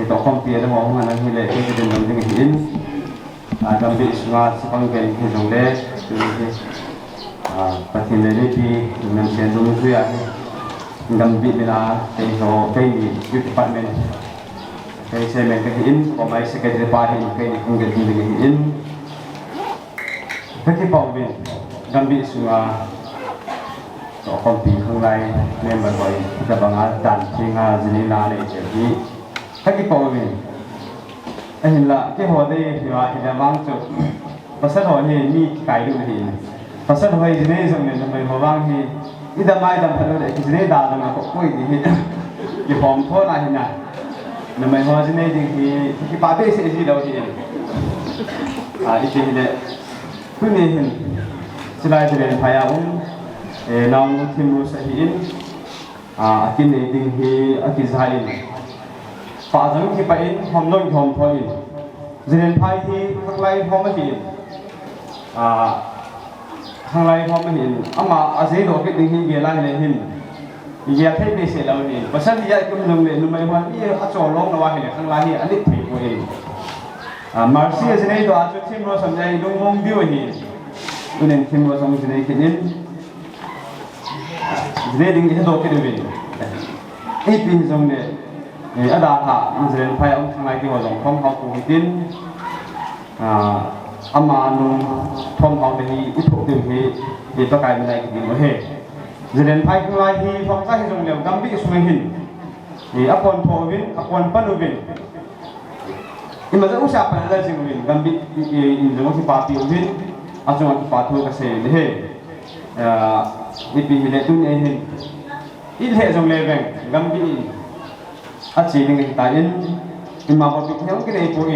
itoh khompi a dang hung ana hile, kei kadin dong ding ahin. A, Gambih sunga chapang kei hijongle, tu hi, a, Pathen le mipi, namsen dungjuia hi, Gambih mina, keiho, keini, youth department, kei chairman kahin, komai secretary pa hin, keini hung ding ding ahin. Kakipah uvin, Gambih sunga, tohkhompi khanglai member hoi, hitabanga dan thenga jinei na nei cheh hi. Kakipah uvin. Ahinla, keiho dei hiva, hile vang chu, pasal ho hi mi kikai lou hi. Pasal ho hi jinei jong le numei ho vang hi, idam a idam phat lou le, kijinei da jong a koi ni hi. Kihom thona hina. Numei ho jinei ding hi, kipah behseh ji lou hi. A, iti hile, tuni hin, chulai Zalen phai a um, eh, naonu Thim Rose ahin, a, akinei ding hi, akijah in. Pah jong kipah in, hom jong kihom thon in. Zalen phai hi, khanglai hom ahin. A, khanglai hom ahin, ama ajeidoh kit ding hi gel a hile hin, igel thei behseh lou ahin. Pasal hi a ikum jongle, numei hon i achol lou lou a hile, khanglai hi alet thei poi. A, Mercy ajinei doh a chu Thim Rose jong hi lungmong diu ahin. Tunin Thim Rose jong jinei kit in. Jinei ding ihedoh kit uvin. Ipi hijongle, eh, adalhah, Zalen phai a um khanglai keiho jong thom hao pou hitin. Ah, ama nung thom hao te hi ithoh diu hi, hi Pakai mina i kidim u ahi. Zalen phai khanglai hi thomcha hijongleu Gambih sunga hin, eh, apon tho uvin, apon pan uvin. Ima jeh usa pan ala jing uvin, Gambih, eh, in jong kipapi uvin, achunga kipa thu kasei u ahi. Ah, ipi hile tuni hin, ilheh jongle veng, Gambih in. Ache ding ahitan, ima bou pi thei kinei pon.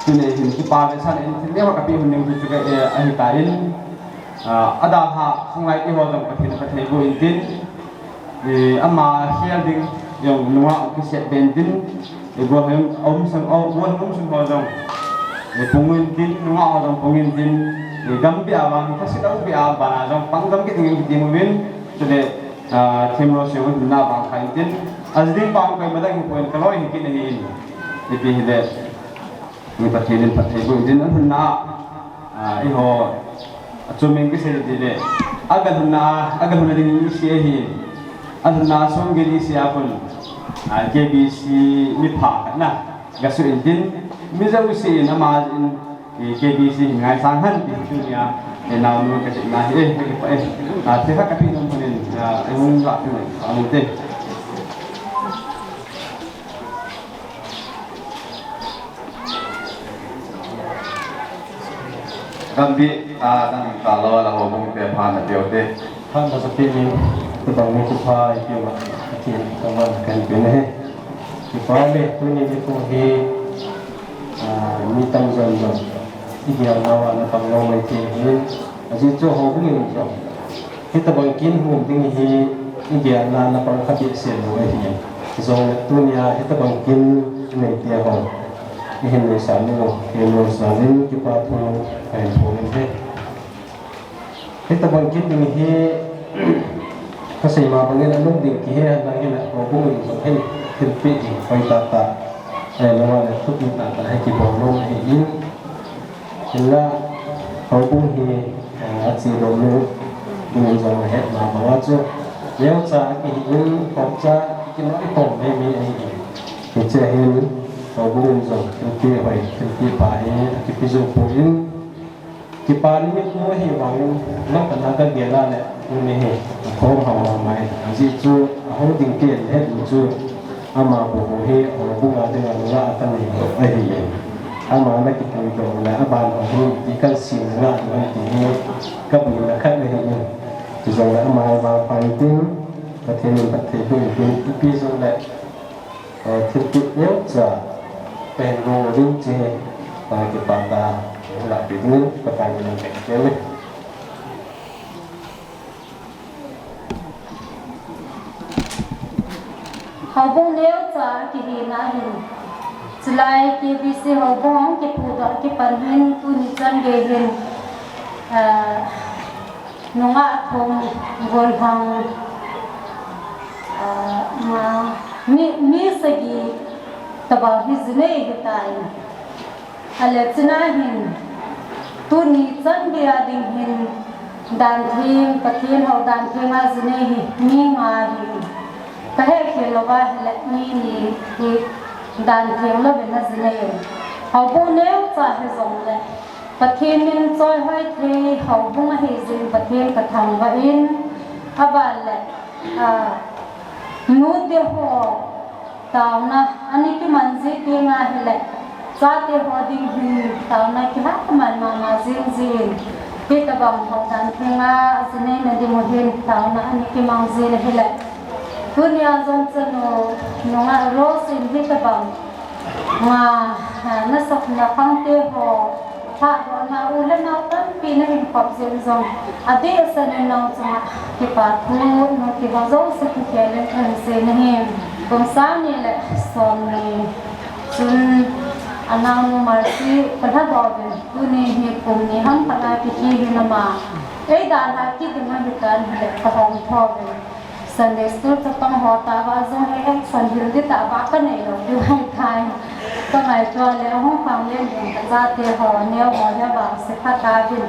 Tuni hin kipa vetsahna in thil neo kapeh hun ding chu ka, eh, ahitan. Ah, adalhah khanglai keiho jong Pathen in phatthei boh in tin. Eh, ama khel ding jong nungah kisep be in tin. Eh, golhang um sung, oh, golhang um sung ho jong. Eh, pung in tin, nungah ho jong pung in tin. Eh, Gambih a vang, kasit a Gambih a bana jong pang jam kit ding in kiti uvin. Chule, Ah, Thim Rose jong hunna vang kha in tin. Aji ding pang koima dang hipon kaloi hi kit ahin. Ipi hile. Ni Pathen in phatthei boh in tin ahunna. Ah, eiho. Achu min kisei ding le. Agalhunna, agalhunna ding isi ahin. Alhunna sung gel isi a kon. Ah, K B C mipha khat na. Gasu in tin. Mi jouse in ama in. K B C hin ngaisang hen ti tunia. Naunu ka chihna hi, eh, ka kipah e. Ah, thil khat ka ti nom pon in, ah, ei hung lah peh u te. Gambih, ah, nang ka lo la houbung te pha na peh u te. Pha na sa peh in, tabang ni kipah e, kipah e, kipah e, kipah e, tuni nikho hi, ah, mi tamjo jong i gel nau a na pang lou mai thei ahi. Ajeh chu houbung in jong hitabang kin hung ding hi i gel na na pang kha behseh lou ahi. Hijongle tunia hitabang kin i nei te ho i hin neisah u, i neisah in kipah thu kahin phong in ahi. Hitabang kin ding hi, ka sei ma bangin anung ding kihe henlang hile, houbung in jong hin thilpeh ding hoitah tah, eh, lou le thupeh tah tah hi kibol nom ahi in. Hinla, houbung hi, eh, ache lou ding in jong ahet ma banga chu, neocha kihi in, khopcha kihi in, i khom mei mei ahi in. Hiche hin, houbung in jong thilpeh hoi, thilpeh pha hi akipe jou poi. Kipa ni nikho ahi vangin, nang kana ka gel a le, tuni hi, athom ham mama in. Ajeh chu, ahou ding pen het u chu, ama bou bou hi, houbung a dinga nungah a ka nei ahi in. Ama na kipuidoh le, aban a hi, ti kan sim nungah ding ti hi, ka buina khat ahi in. Hijongle ama vangpha in tin, Pathen in phatthei boh in tin, ipi jongle, Eh, thilpeh neocha kahin bol ding chu, eh, kipah tah, lah peh ding, Pathen in phatthei boh in. Houbung neocha kihina hin, chulai K B C houbung kiphudoh kipan hin, tuni chan gei hin, eh, nungah thum, golhang, ah, nga, mi, mi sagi tabang hi ji nei hitan. Ale chuna hin, tuni chan gei a ding hin, dan theng, Pathen hou dan theng a ji nei hi, mi nga hi. Ka hehkhel louva hile, mi ni hi dan theng louvin a ji nei. Houbung neocha hijongle, Pathen min choihoi thei houbung ahi jeh in Pathen ka thangvah in, aban le, ah, nute ho taona ana kiman ji teng ahile, chate ho ding hin taona kiha man mama jing jin, hitabang hou dan theng a ji neina ding u hin taona ana kimang jin ahile, tunia jong chanu nungah Rose in hitabang nga, ah, nasakna khang te ho, thahdohna u le nao tampi nahin khop jeh in jong, adeh sah in nang chunga kipa thu nute ho jouse kikhel in kahin sei nahi. Kum sang ni le som ni chun anaonu Mercy ka lhadoh uvin, tuni hi kum ni ham khat a kiti hin ama, ei dalha kit ding ahitan hile ka hom tho uvin. Sunday school chapang ho tah a jong hi action hil ding tah a ka nei lou diu ahi tai. Ka ngaito le hung khang len ding ka chate ho, neo ho hi vangse kha tauvin.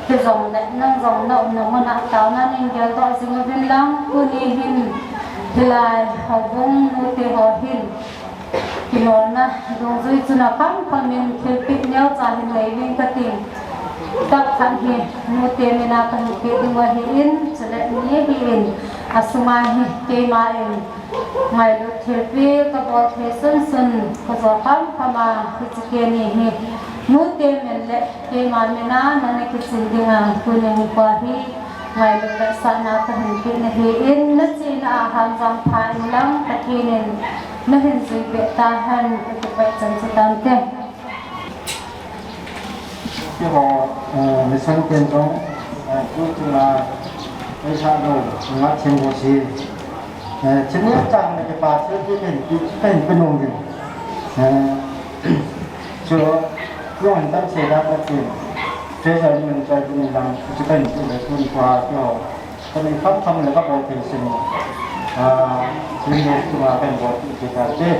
Hijongle nang jong na umna mun a taona nin geldoh jing uvin lang, tuni hin hilai houbung nute ho hin Kinolna dungjui chun akham kham in thilpeh neocha hin nei uvin kati. Tah khat hi nute min a kahin peh ding u ahin, chule ni ahin, asunga hi keima in ngailut thilpeh kabol thei sunsun kajo kham kham a, hiche teni hi nute min le keima min a nana kiching dinga tunin nikho hi ngailut le sahna kahin peh nahin, nachena a hanjam pha in lang Pathen in nahin jui peh tahen, kakipah chan chu tante. Keiho, eh, mission ten jong, eh, tu chunga, eh, sa lo, nga chen ho si. Eh, chini chang na kipa chu ti pen, ti pen pen ong din. Eh, chu, yung tam se da pa tin. Treasure ni choi ni lang, chu pen pen pen kwa kyo. Kami kham kham le ka bol thei sin. Ah, chini chunga pen bol thei ta te.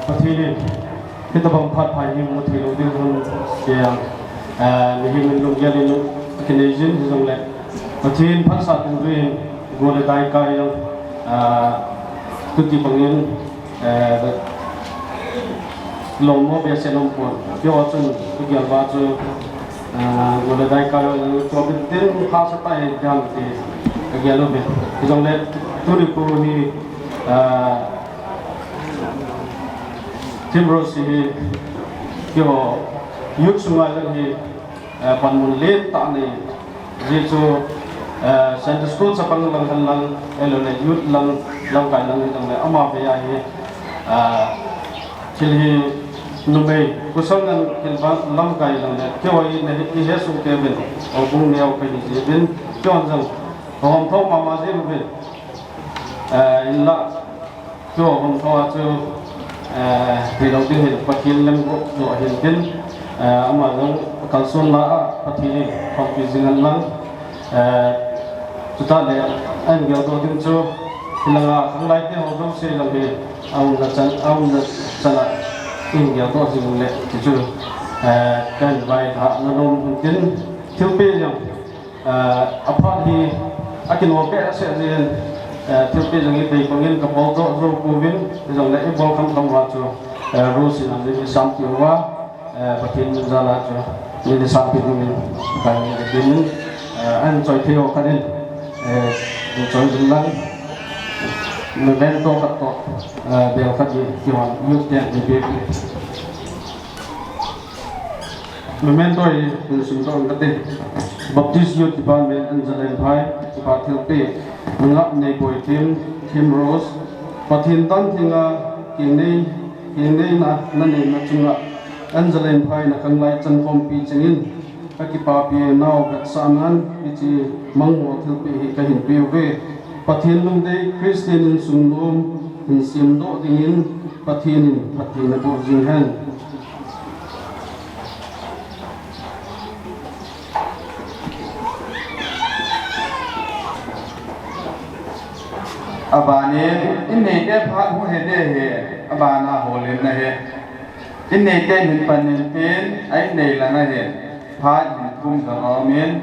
Pathen in, hitabang phat pha hi mu thei lou ding hun siam. Eh, mihem in lunggel in kinei jin hijongle, Pathen phatsah ding in, Gol le dai kai jong, ah, tuti bangin, eh, lom mo behseh nom pon. Keiho chun, kagel uva chu, ah, gol le dai kai jong, chu bin tin hahsa tah ahi ti kagel uve. Hijongle, tuni kho hi, ah, Thim Rose hi, keiho youth sunga jong hi, eh, panmun lentah anei. Ajeh chu, eh, Sunday school chapang lang hen lang, ahilouleh youth lang, lamkai lang hijongle ama vei a hi, eh, thil hi numei pasal lang thil lamkai lang le, keiho hi nahe, ihet soh kei uvin, houbung neo kahi jeh uvin, keihon jong kahom tho mama jing uvin, eh, hinla, Chu hung tho a chu, eh, hilou ding hin Pathen lemguh joh ahin tin, eh, ama jong kalson la a Pathen in khompi jing hen lang, eh, chutah le ahin geldoh ding chu, hilanga khanglai te ho jouse jong hi aumna chan, aumna chan a ahin geldoh jing le ti chu, eh, kahin vailhahna nom hin tin, thilpeh jong Ah, aphat hi, akinom behseh jeh in, ah, thilpeh jong hi bei bangin kabol doh jou pouvin, hijongle ibol khamkham uva chu, ah, Rose in amin isampi uva, ah, Pathen min jal a chu, min isampi dingin, kahin ngen in, ah, ahin choi thei ho khat in, ah, choi ding lang, memento khat toh, ah, bel khat hi, kihon, youth ten, ni pe. Memento hi hin simdoh kate. Baptist Youth Department, Anzalenphai, kipa thilpeh. Nungah Neiboi Thim, Thim Rose. Pathen tan thenga kinei, kineina, naneina chunga Anzalenphai na khanglai chan khompi chengin kakipapi nau vetsahnan hiche mangmo thilpeh hi kahin peuve. Pathen lungdei Christian insung nom hin semdoh dingin Pathen in phatthei naboh jing hen. Abanin, inneite phat hung he ding ahi, abana holimna ahi. Inneite hin pan intin, a innei lang ahin, phat hin kum jong aumin,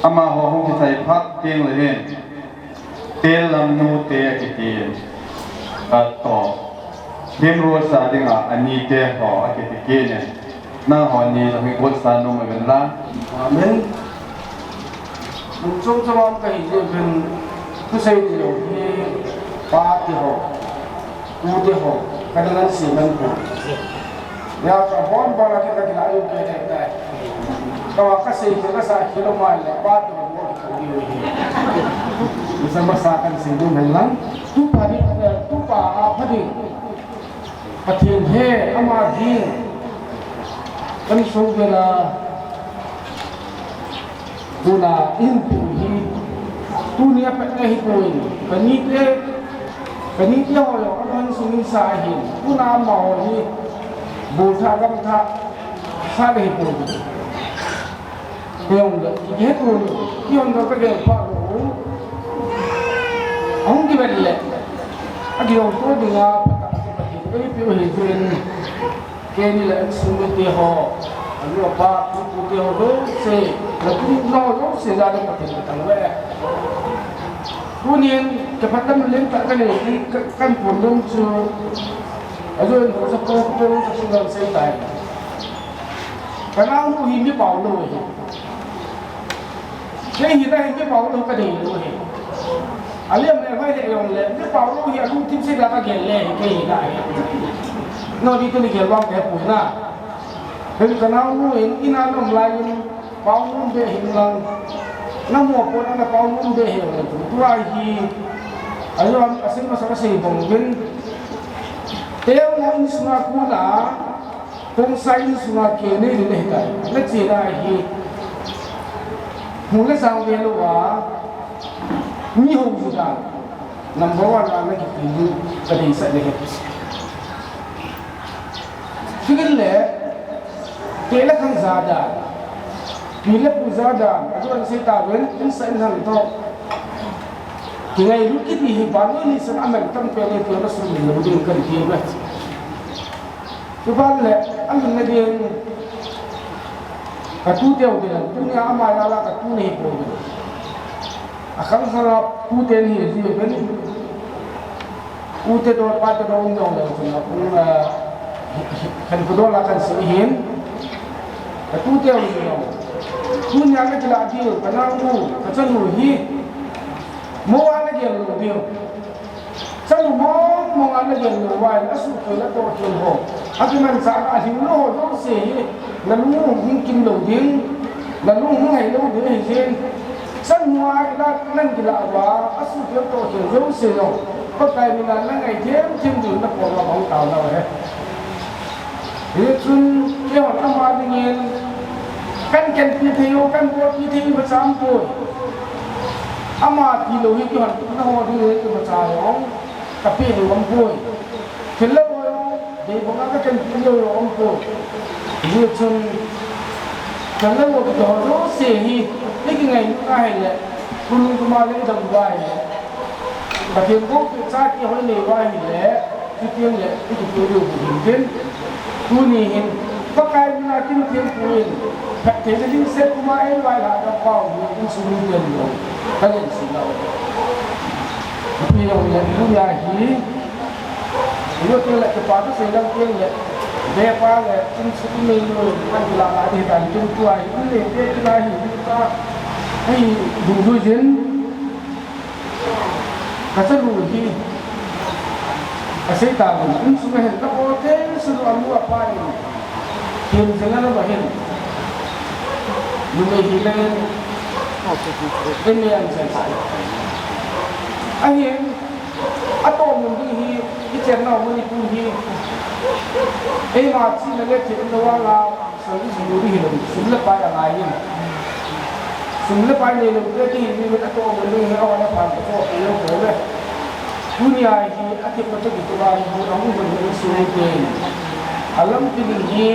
amaho hung kisei phat teng le hin, Tel lam nute akitin. Ato. Thim Rose a dinga anite ho akiti kit in. Nangho ni jong hi gotsa nom uvin lang. Amen. Mun chom chom a um kahi jeh uvin thusei ti jong hi pa ti ho. Pu te ho, ka dang an sei man pu. Ya ka bon bon a kila kila ayu ke te tai. Ka wa ka sei ke ka sa kilo man le pa te ho mo ki pu ni hi. Ni sa ma sa kan sei ding hen lang. Tu pa ni, tu pa a pa ni. Pathen he ama ding. Kan sung ke la. Tuna in tu hi, tuni a pet na hi tuin, kanite, kanite ho jong, aman sungin sa ahin, tuna amaho hi, bul tha, gam tha, sa le hi tuin. Kei jong le, kei he tuin, kei jong le ka gel pha lou. Ahung kivel le, a kei jong tu dinga, pha ta, pha ta, pha ta, pha ta, pha ta, Keini le insung mite ho, anu apa, pu, pute ho jouse, le pu, nu ho jouse, ja le Pathen ka thangvah e. Tunin, kiphatlam lentah kanei, ka, kan pon nom chu, ajo in ho sa po, po sa sungan sei tai. Ka naonu hi mi pao lou hi. Kei hi la hi mi pao lou ka dei lou hi. A liam le hoi le jong le, mi pao lou hi a lungthim sei la ka gel le hi kei hi la hi. No di tuni gel vang te pu na. Hei ka naonu in, ina nom lai in, pao nom be hin lang. Na mo po na pao nom be hin lang. Tu lai hi. A jong a sei masa ka sei bong vin. Te mo in sma ku na. Kong sa insunga kei nei le nei tai. Na che lai hi. Hmu le sang ve lou a. Mi ho ju dan. Number one a na kiti ding ka deisah le he. Tigin le. Te le khang ja dan. Pi le pu ja dan. A jo an sei ta ven. In sa in hang to. Kingailut kiti hi vannoi nisan a man tampen in ti na sumil lou ding kan ti uve. Chuban le, a lungna ding, ka tute u ding, tunia ama jal a ka tu nahi poi ding. A khang khang a pute ni hi ji ben. Ute do pa te do um dong le chun a pung a khan ko do la khan se hin. Ka pute um dong. Tunia ka kila diu ka nang u ka chanu hi. Mo a la gel lo diu. Chanu mong mong a la gel lo vai a su ko la to hin ho. A ki man sa a hin lo ho do se hi. Na lu hung kim lo ding. Na lu hung hai lo ding hi jin. Chanu a ila nang kila wa, a su tiam to hial jouse jong, Pakai mina na ngai them them ding na pom a bang tao na he. Hichun, keihon ama dingin, kan kenpi thei u, kan bolpi thei u, imacha um poi. Ama tilou hi keihon, na ho ding hi imacha jong. Ka pe ding um poi. Thil le lo jong, dei banga ka kenpi lou jong um poi. Hichun, thil le lo kiti ho jouse hi, i kingai nu ahile, khonung kuma le i dam uva ahile, Pathen bou pehcha kihoi nei uva ahile, chuteng le, i kipe diu ding tin. Tuni hin, Pakai mina kin thempu in, phattheina ding set kuma ei vailhah kampau hi, insung miten jong, ka lenset nau. Ipi jong le, tunia hi, ipi teng le, kipa kasei lang teng le, bepa le, insung miten jong, kan kila la ding tan, kin tua hi, in le, te kila hi, ta, hei, dungjuiyin, Ka chanu hi, ka sei ta vin, insung a hin, ka po te sunu a nu a pa in, hin jing a na ba hin, numei hi le, in le an jing. A hin, a to mun ding hi, i chen nau mun i pu hi, ei ma chi na le chen na wa la, Sum le pai a ngai in. Sum le pai nei lou te ti hi mi a to mo ni hi a wan a phan ko ko lo ko le. Tunia hi a ti ko te ki to ba ni a mu ko ni sum te. A lam ti ni hi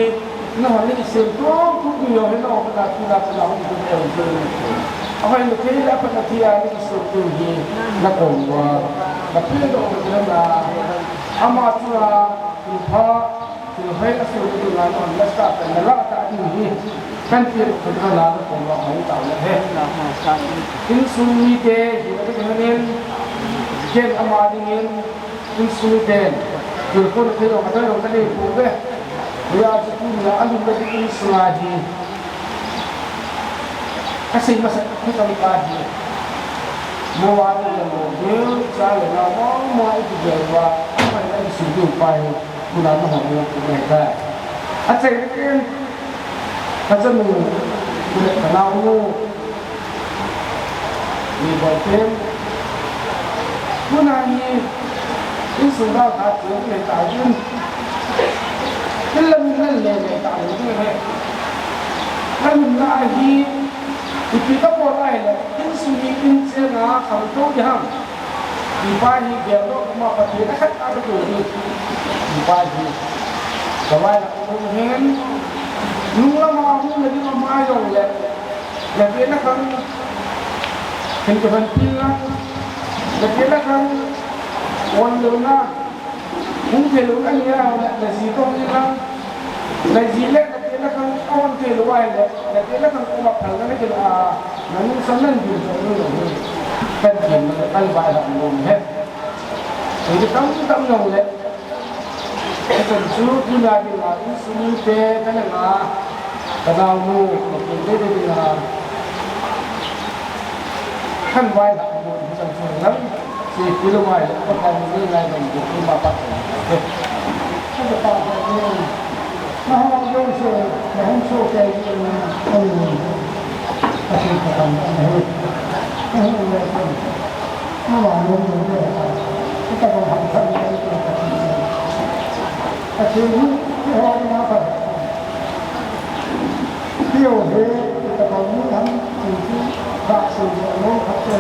na hon ni sem to tu ni yo he na o ka tu na ka na ho ni ko ko ni. A hoi ni te la pa na ti a ni sum tu hi na ko wa. Na pi do ko na. Ama tu a tu pha Thil hoi a sil ding a non la sa kan la ta ding hi. Kan ti ko na la ko ma hoi ta le he. Insung mite hi ka ken ama dingin insung miten. Thil ko thil ko ka lo ka nei pu ve. Ya chu tunia a lum le insung a hi. Ka sei masa ka tong ka hi. Mo wa le mo de cha le na mo mo i ti ge wa. Mo i ti su du pa hi. Tuna na hon u ku ngai ta. A chai ken, ka chanu, ku le ka nau nu, ni bol ken. Tuna hi, insung dau ta chu le ta jin. Kin la min le le ta le ni he. La min na hi, ipi ka bol lai le, insung hi in che na kham to di ham. Ipa hi bel lo kuma Pathen a khat a ka tu hi. Ipa hi. Ka vai la ko hen. Nung lama hung na ding ama jong le. Na pe na khang. Hin ka van pil na. Na pe na khang. Wan lo na. Hung thei lo na ni a na ji tong ni na. Na ji le na pe na khang a wan thei lo ai le. Na pe na khang ko ma phal na ni a. Nang san nan bil jong ni lo hi. Kan kin na kan vai la lo ni he. Thil tam tam jong le. Kan chu tuna ding a insung mite kan nga. Ka nau nu, ka kin de de ding a. Kan vai la lo ni san chu lang. Si kilo mai le ka kan ni ngai ban bu ma pa. Ka pa ni. Na hong jong se, na hong so ke ni, ani ni. Ka si ka kan ni. Ka hong le ko. Na ma lo ni le. Ka ka hong han kan ni ka ni. Ka si ni, ni ho ni ma pa. Ki o he, ka ka ni han, ki ki, ka si ni mo ka te.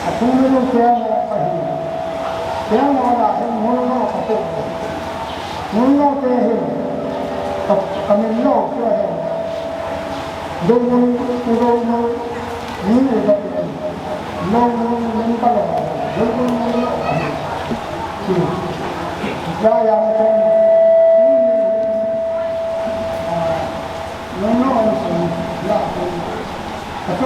A thum minung te mo ka hi. Te mo la hin mun no ka te. Mun no te hi. Ka, ka min no te hi. Do mun, u do mun, ni u da te. No mun, min ka lo. Do mun, mun no ka hi. Ki. Ya ya mo te. Ni, ni, ni. A, mun no, mun no, ya, mun.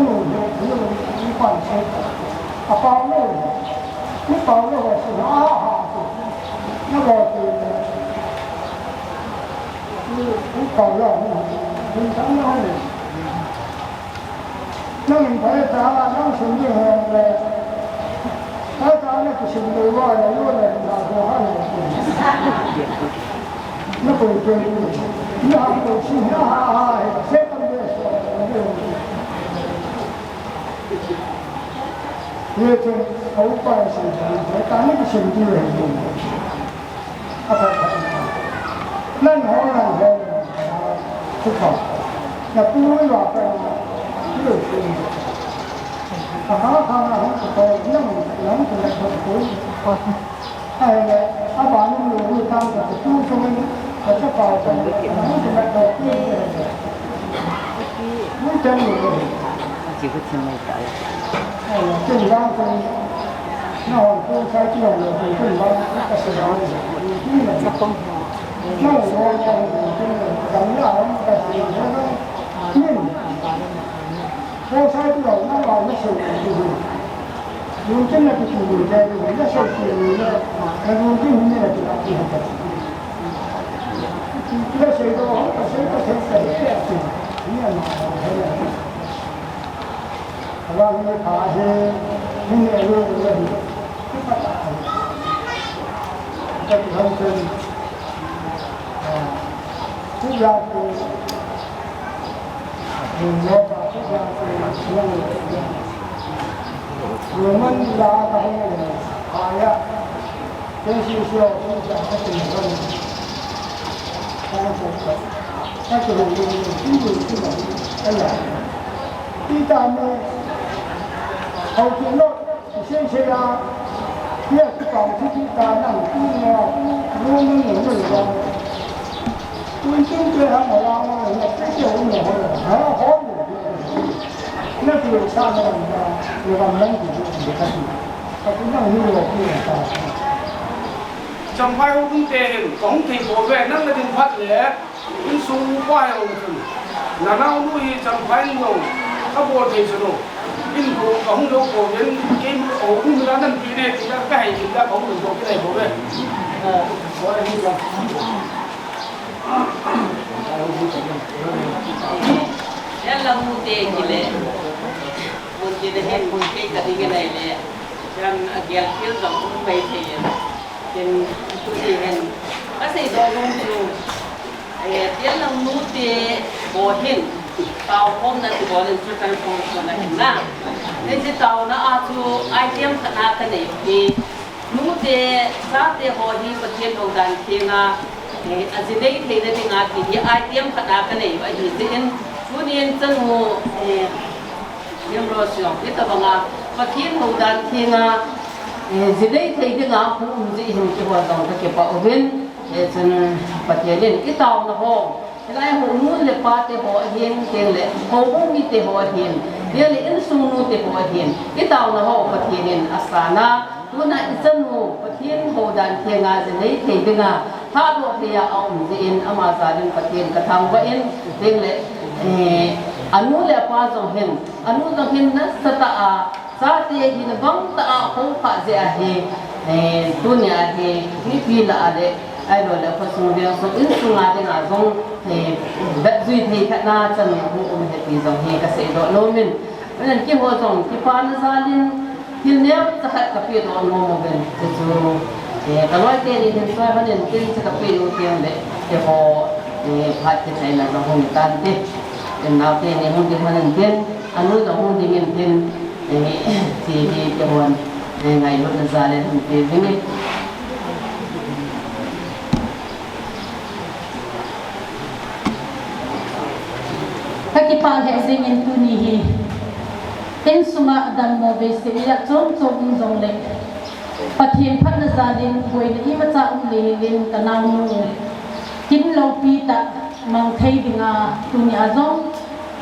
nanu he, nanu ni pan se. A pau lo. Ni pau lo se ha ha se. Na lo se. Ni, ni pau lo ni. Ni tan lo ni. Nang in phai ta, nang sim ni he le. Phai ta na kisim lo wa le, lo le, na ko ha le. Na ko ke ni. Na ko si ha ha ha he. Se kam de so. Ye chen, au pa si, ta ni ki shen ti le ni. A pa pa. Nan ho, nan ho. Su pa. Na pu wa pa. Ye chen. A ha ha na ho ko, nan, nan ko na ko. Ahile, abanung lou lou tang ka tu sung in, ka chapa ka, ka tu sung in ka tu sung in. Mun chan lou lou. Ahile, kin dang sung, na hon tu sai ki hon lou, kin dang ka se dang. Ni na. Na hon hon hon, kin dang ya hon ka se dang. Nin. Ko sai tu hon, na hon na se dang. Lungkim na kiti lungkim, na sei sei na, na lungkim hi na kiti lungkim. Na sei do, na sei, na sei, na sei, na sei, ni ama, na sei. Abang ni pa he, ni ne lo lo ni. Ka ti han chen. Ku ya ku. Roman la ka hung le, aya. Ken si si o, si si a, ka tin ron. Ka so ka. Ka tin ron, tin ron, tin ron, aya. Ti ta mo. Hau tin lo, si si a. Tia ku pa si ti ta nang, ti mo, mo, mo, mo, mo. Tun tun te ha ma la ma na te te ho ne ho ha ho ne. Na ti sa na na na na na ti ti ka ti. Ka ti na ni lo ti na ta. Champhai ho tun te hin, ka hung thei po ve, nang na din phat le, insung pa he ho tun. Na nau nu hi Champhai nu, ka bol thei chu no. In ko ka hung lo po ven, ke mu ko hung na nan ti ne, ti na ka hai ti na ka hung lo po ke nai po ve. Eh, ko ni ka. Yan lang mu te kile. Mun kile hen mun ke ka ding nai le. Yan a gel pil jong mun pai te yan. Ken tu ti hen. Ka sei do lung chu. Eh, yan lang mu te bo hin. Tao khom na ti bo len chu kan khom ko na hin na. Nen si tao na a chu ai tiam ka na ka nei ti. Nute, chate ho hi Pathen houdan thenga, eh, ajinei theina dinga ti hi ai tiam khat a ka nei u ahi jeh in, tunin chanu, eh, Nimrod Siong, hitabanga Pathen houdan thenga, eh, jinei thei dinga hung um jeh hin keiho jong ka kipah uvin, eh, chun Pathen in i taona ho, Hilai a houin nu le pa te ho ahin, teng le houbung mite ho ahin, teng le insung nute ho ahin, i taona ho Pathen in asan a, tuna i chanu Pathen houdan thenga jinei thei dinga, thadoh thei a aum jeh in ama jal in Pathen ka thangvah in, teng le, eh, anu le apa jong hin, anu jong hin nasatah a, Chate hin bangtah a houkhah jeh ahi, eh, tunia hi, mipi lah a le, ahilou le khosung vengsung insung a dinga jong, eh, vetjui thei khat na chanu hung um ahi ti jong hi kasei doh nom in. Ahin keiho jong kipana jal in, thil neocha khat kapeh doh nom uvin, chuchu, eh, kaloi teni hin soi hon in tin chu kapeh u teng le, keiho, Eh, phat kichaina jong hung tante. Naote ni hung ding hon tin, anu jong hung ding in tin, eh, ti hi keihon, eh, ngailutna jal in hung pe jing e. Ka kipah lheh jing in tuni hi. Insunga adammo behseh ila chom chom um jongle, Pathen phatna jal in boina imacha um le hel in ka naonu Kin loupi tah mang thei dinga tuni a jong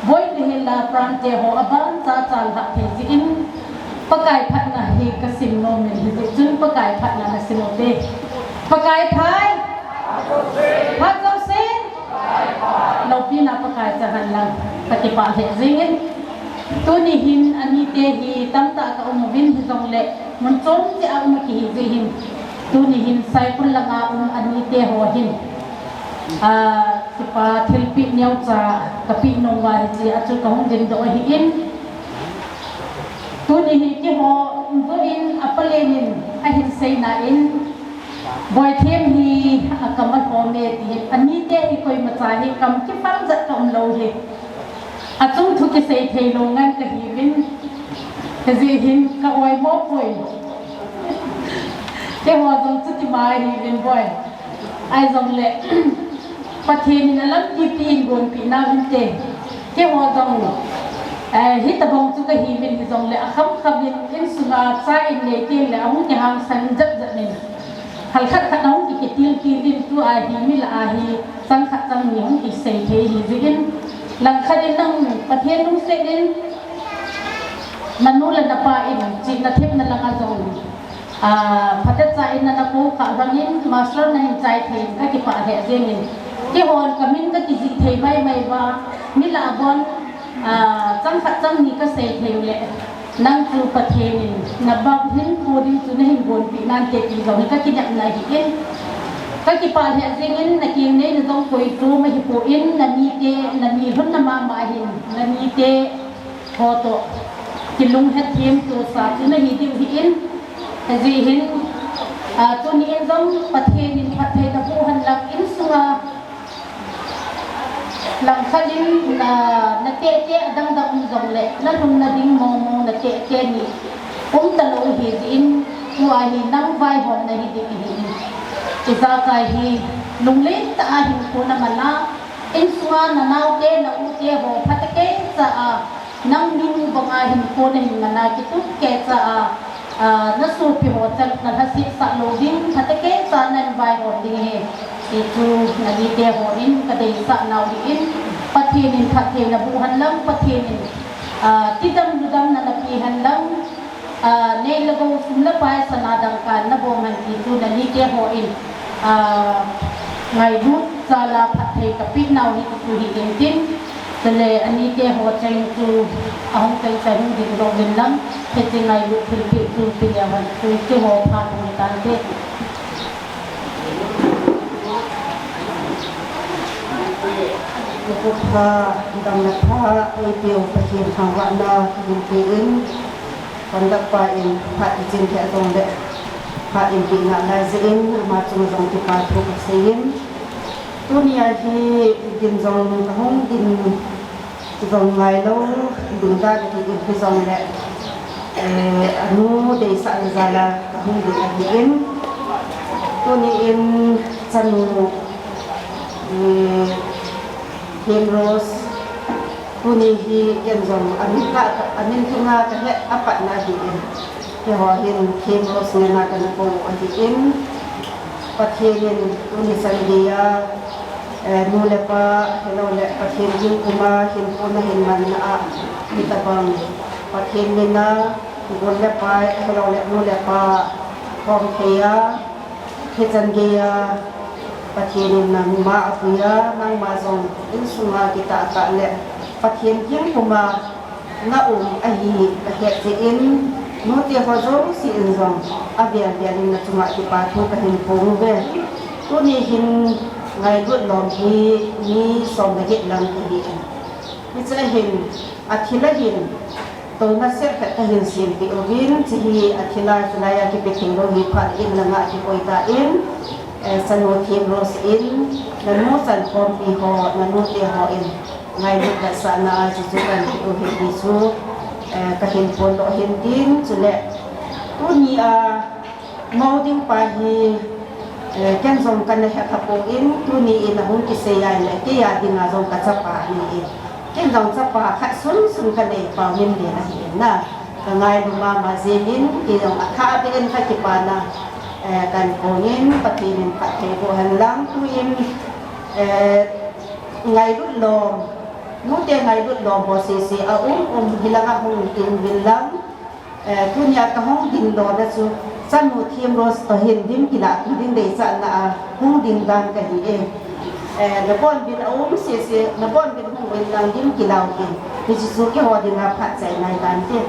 boi te hi la pran te ho aban cha chan hah thei jeh in Pakai phatna hi ka sim nom in hijeh chun Pakai phatna na sim u te. Pakai phat, phat jousen loupina Pakai chang hen lang ka kipah lheh jing in. Tuni hin anite hi tamtah ka um uvin hijongle mun chom cheh a um kihi jeh hin. Tuni hin Saikul langa um anite ho hin, ah, kipa thilpeh neocha ka peh nom uva hiche a chu ka hung dingdoh ahi in. Tuni hi keiho vo in a palen in ahin seina in, Boithem hi a kam a lhom e ti hin, anite hi koimacha hi kam kipang jat ka um lou hi. Achung thu kisei thei lou ngen ka hiuvin, hijeh hin ka oimo poi. Keiho jong chuti mai hiuvin boi. Ahijongle, Pathen in alampi pi in gonpeh nau hinte. Keiho jong, eh, hitobang chu ka hiuvin hijongle, akham kham in insunga cha in nei tengle, ahung kihangsan jep jep in. Hal khat khat ahung ki, kitil til in tua hi mi lah a hi, chang khat chang ni hung kisei thei hijeh in. Langkhat in nang Pathen lungset in, nanu le napa in, chihna themna langa jong, ah, phatecha in nana kou kha bang in, master nahin chai thei in, ka kipah lheh jeng in. Keihon ka min ka kijih thei mai mai uva, mi lah a bon, ah, chang khat chang ni ka sei thei u le. Nang chu Pathen in nabang hinkho ding chu nahin gonpeh nante ti jong hi ka kinepna ahi in. Ka kipah lheh jeng in, na keng neina jong koi chu ma hipon, nanite, nani lhunna mama hin, nanite ho toh kilung hetthem tosa chu nahi diu ahi in. Hijeh hin, ah, tuni in jong Pathen in phatthei naboh hen lang insunga Langkhat in na, na tehteh adang dang um jongle, na lhunna ding mong mong na tehteh ni um talou ahi jeh in, tua hi nang vaihom na hi ding ahi in. Ijakai hi lunglen tah a hinkho na man a, insunga na naote, na ute ho phatecha a, nang min banga hinkho nahin man a, kitup kecha a, a, na sopi ho chan na lhasam sah lou ding, phatecha a nahin vaihom ding ahi. Ti chu nanite hon ka deisah nau ahi in, Pathen in phatthei naboh hen lang, Pathen in, a, tidam ludamna napeh hen lang, a, nei le gou sum le pai sana dangka nabol hen ti chu nanite hon, a, ngailut jal a phatthei kapeh nau ahi ti chu ahi in tin, chule anite ho cheng chu ahung cheng cheng ding dong ding lang, hiche ngailut thilpeh chu pe leu hen, chu hiche ho phat hung tante. Thupi pha, damna pha, eipeu Pathen thangvahna kahin pe in, conductor pa in phat ichin thei jongle, phat eipeh nalai jeh in, ama chunga jong kipa thu kasei in, tunia hi din jong kahung din jong ngailou ding dan ahi in hijongle, eh, anu deisah jal a kahung ding ahi in. Tuni in chanu, eh, Hemrose, tuni hi ken jong amin ka, amin theng a kahet a patna ahi in. Keiho hin Hemrose ngen a kana kou ahi in. Pathen in tuni chan geiya, eh, nu le pa, ahilouleh Pathen hing puma hinkho nahin man na a, hitobang Pathen min a, nu le pa, ahilouleh nu le pa, khom thei a, hichan geiya, Pathen in nangma apui a, nangma jong insunga kitah tah le, Pathen hing puma, na um ahi kahet jeh in, nute ho jouse in jong avel vel in nachunga kipa thu kahin phong uve. Tuni hin ngailut lom hi mi som le get lang kahi in. Hiche hin athil a hin touna seh khat kahin sempeh uvin, hiche hi athil a hilai a kipe thei lou hi phat in nangah kikoi tan. Eh, chanu Themrose in, nanu chankhompi ho, nanu te ho in, ngailut le sahna a chuchu kan kiu hi ti chu, eh, kahin phondoh hin tin, chule tuni a mou ding pa hi, eh, ken jong kana hekha poi, tuni in ahung kisei a le, kei a dinga jong kachapa ahi. Ken jong chapa khat sunsun kanei pau hin le ahi na. Ka ngailu mama jingin, kei jong athah beh in kakipana, eh, kan kongin, Pathen in phatthei boh hen lang, tuin, eh, ngailut lom, nute ngailut lom ho sese aum um hilang a hung in uvin lang, eh, tunia kahung ding lona chu, chanu Themrose toh hin dim kilah ding deichatna a hung ding dan kahi e. Eh, nabonbin aum sese, nabonbin hung uvin lang dim kilah uvin. Hiche chu keiho dinga phatchomna ahi tante.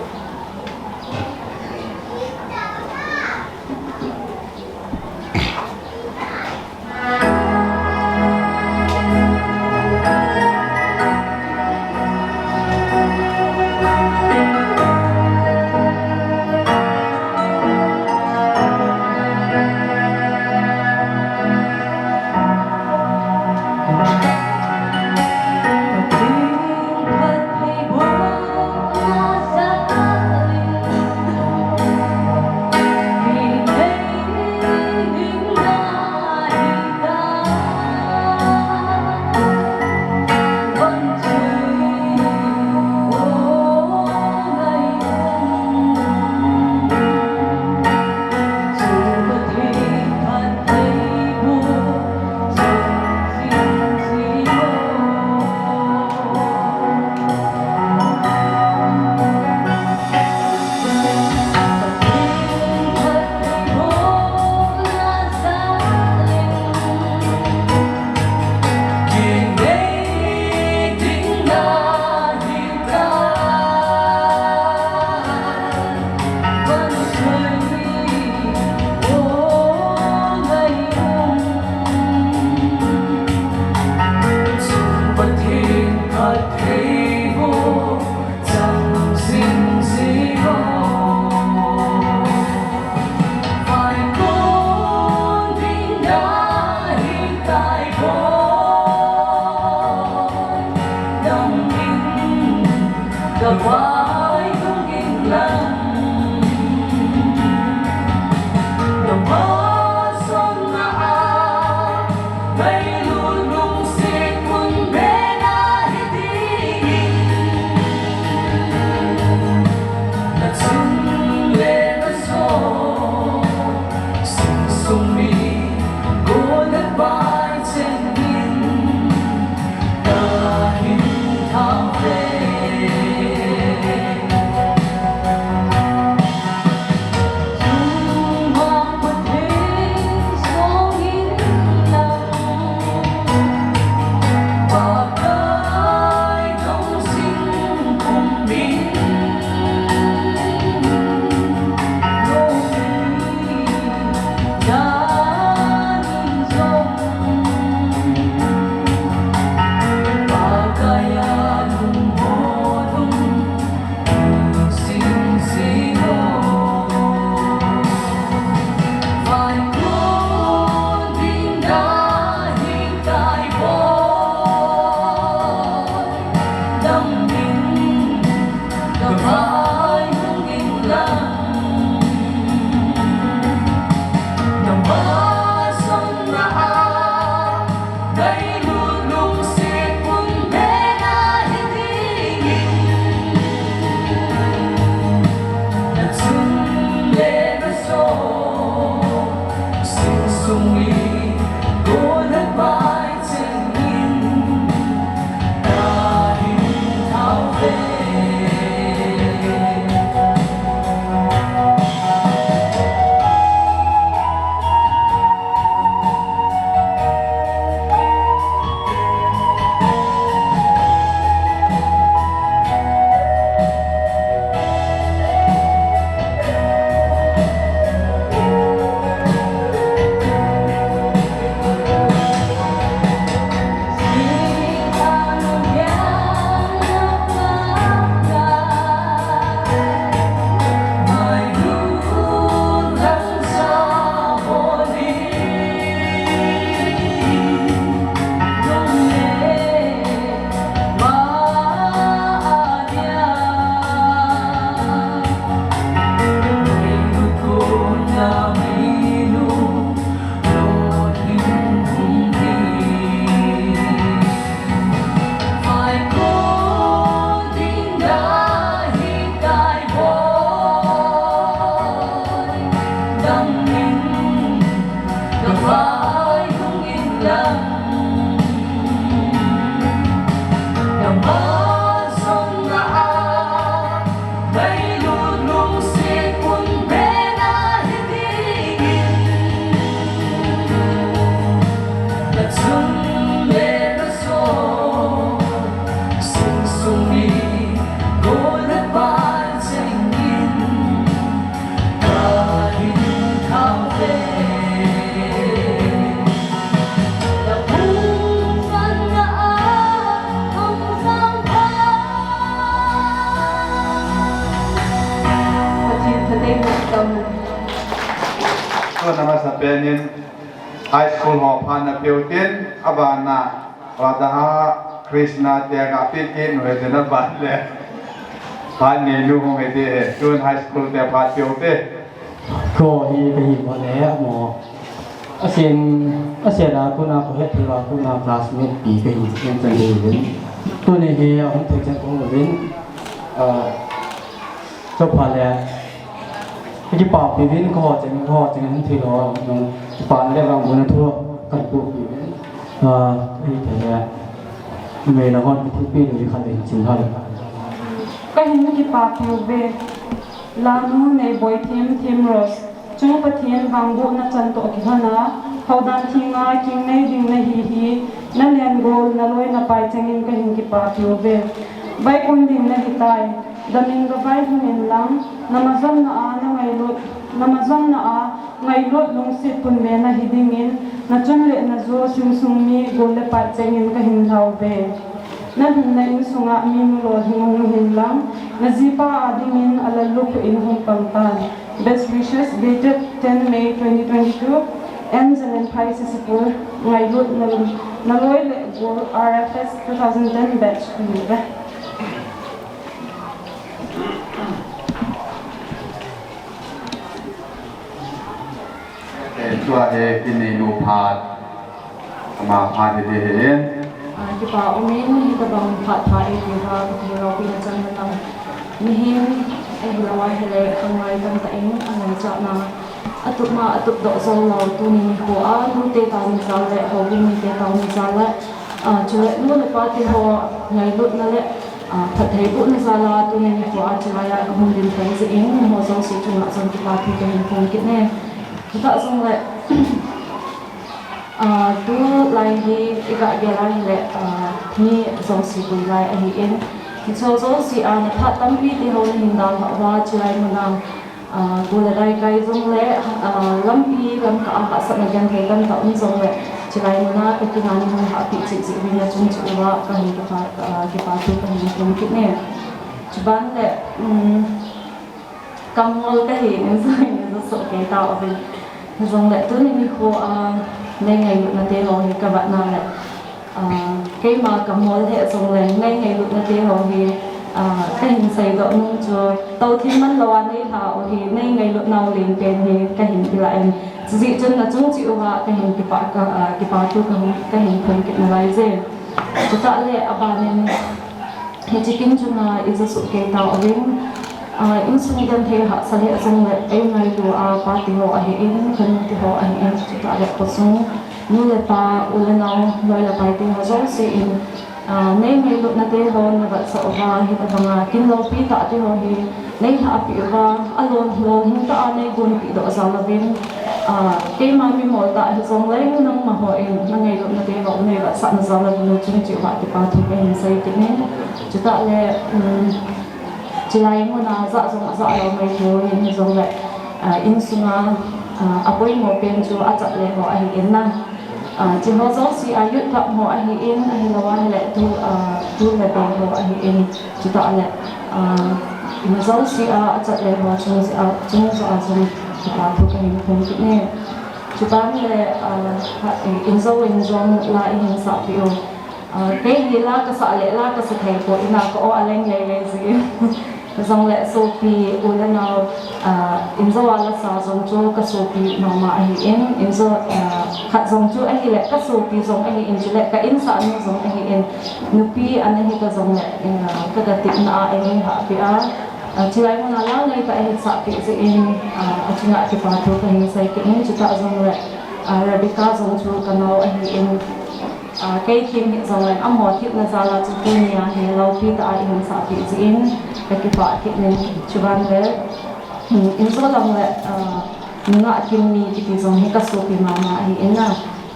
Penin high school ho phat na peutin, abana Radha Krishna te ka pi ke nu he na ban le. Phat ne nu hong he te, tun high school te phat peute. Ko hi ka hi mo le mo. Asen, asen a kuna ko he thei va kuna classmate pi ka hi, en chan hi vin. Tuni hi a hung thei chan kong vin. Ah, Chopha le. Kipa pi vin ko ho cheng, ko ho cheng hung thei lo, no. Kipa le vang bu na thu kan pu pi vin. Ah, ei te le. Me la hon ki pi le khan le chin ha le. Ka hin kipa piu ve. Lanu Neiboi Thim, Thim Rose. Chung Pathen vangbohna chan toh kilhon a, haudan thinga kingnei ding nahi hi, na lengol, na loi na pai chengin ka hin kipa piu ve. Vaikun ding nahi tai, damin gavai hung in lang, na majonna a, na ngailut, na majonna a, ngailut lungset punme nahi dingin, na chun le na jo singsung mi gol le pai chengin ka hin lhau ve. Na lhunna insunga minu lolhing hung hin lang, na jipa a dingin a lallu khuh in hung pang tan. Best wishes dated ten May twenty twenty-two, M Zalenphai Sisipur, ngailut na, na loi le gol, R F S two thousand ten batch. Eh, tua he kinei nu phat, ama phat hi de he. Ah, kipa umin, hitabang phat pha e tiva, ka thei ropina chan na lang. Mihem, eh, hilawa hele, khanglai tamtah in, angai chana. Atup ma, atup doh zo lo, tuni nikho a, nute tao ni chale, houbung mite tao ni chale. Ah, chule, nu le pa te ho, ngailutna le, ah, phattheibohna jal a, tuni nikho a, chulai a, kahung ding thei jeh in, nangho jouse chunga jong kipa thu kahin phong kit e. Chutah jongle, ah, tulai hi, iga gel a hile, ah, mi jouse boi lai ahin. Hiche jouse a, na phat tampi te ho nahin dalhah uva, chulai mun a, Ah, gol le dai kai jongle, ah, lampi, lamkah a hahsatna genthei tamtah um jongle, chulai mun a ka kinga nei hung hahpeh cheh cheh uvin nachung cheh uva, kahin kipa, ah, kipa thu kahin phong kit e. Chuban le, um, kamngol kahi in jong in jo soh kei tauvin. Jongle tuni nikho a, nei ngailutna te ho hi ka vet na le, Ah, keima ka mol hih jongle, nei ngailutna te ho hi, ah, kahin seidoh nom chu, touthim man lou a nei lhah u hi, nei ngailutnau len pen hi kahin ti lai in. Chujeh chun nachung cheh uva kahin kipa, ka, ah, kipa thu kahin, kahin phong kit nalai e. Chutah le aban in, hiche kin chunga i jo soh kei tauvin, ah, insung genthei hahsa hih jongle, ei ngailu a pa te ho ahin, ka nu te ho ahin, chutah le khosung, nu le pa, u le nao, loi le pai te ho jouse in, ah, nei ngailutna te ho na vetsah uva, hitabanga kin loupi tah te ho hi nei lhahpeh uva, alolhing tah a nei gonpeh doh jal uvin, ah, keima mi mol tah hijongle nangma hon na ngailutna te ho nei vetsahna jal uvin nachung cheh uva kipa thu kahin sei kit e. Chutah le, um, chulai mun a ja jong aja lou mai thei u hin hijongle, ah, insunga, ah, apoimo pen chu achat le ho ahin na. Ah, hiche ho jouse a youth club ho ahin, ahilou ahile tu, ah, tu le dang ho ahin, chutah le, ah, in jouse a, achat le ho chung, ah, chung joh a jong kipa thu kahin phong kit e. Chuban le, ah, ha, eh, in jo in jong la ihin sahpeh u. Ah, kei hi la kasah le la kasa thei poi, ina ka o aleng lei lei ji. Jongle sopi u le nao, ah, in jo a la sa jong chu ka sopi mama ahin, in jo, ah, khat jong chu ahile ka sopi jong ahin, chule ka insahnu jong ahin, nupi ana hi ta jongle, ah, ka ga tipna a eihahpeh a, ah, chulai mun a la nei ka eisahpeh jeh in, ah, achunga kipa thu kahin sei kit e, chutah jongle, ah, Rebecca jong chu ka nao ahin, Ah, kei thim hih jongle, amaho themna jal a chu tunia hi loupi tah a eihin sahpeh jeh in, ka kipah kit in, chuban le, hmm, in jo lang le, ah, nungah themmi kiti jong hi ka sopi mama ahin na,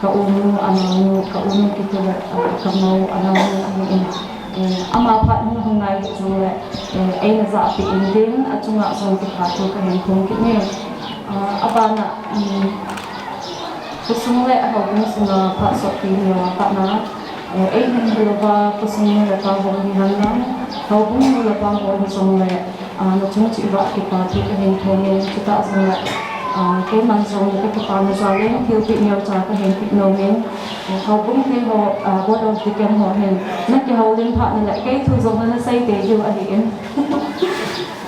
ka unu, anaonu, ka unu kiti le, ah, ka mou, anaonu ahin, eh, ama phat hung hung nai hih jongle, eh, eina japeh in tin, achunga jong kipa thu kahin phong kit e. Ah, abana, hmm, Khosung le houbung sunga phat sotpi hilou a pat na, eh, eihin hilouva, khosung nu le pa ho hihen lang, houbung nu le pa ho hijongle, ah, nachung cheh uva kipa thu kahin phong e, chutah jongle, Ah, keiman jong ka kipana jal in thilpeh neocha kahin pe nom in, ah, houbung te ho, ah, Board of Deacon ho hin, na kihoulim phat na le, kei thu jong na sei tei diu ahi in.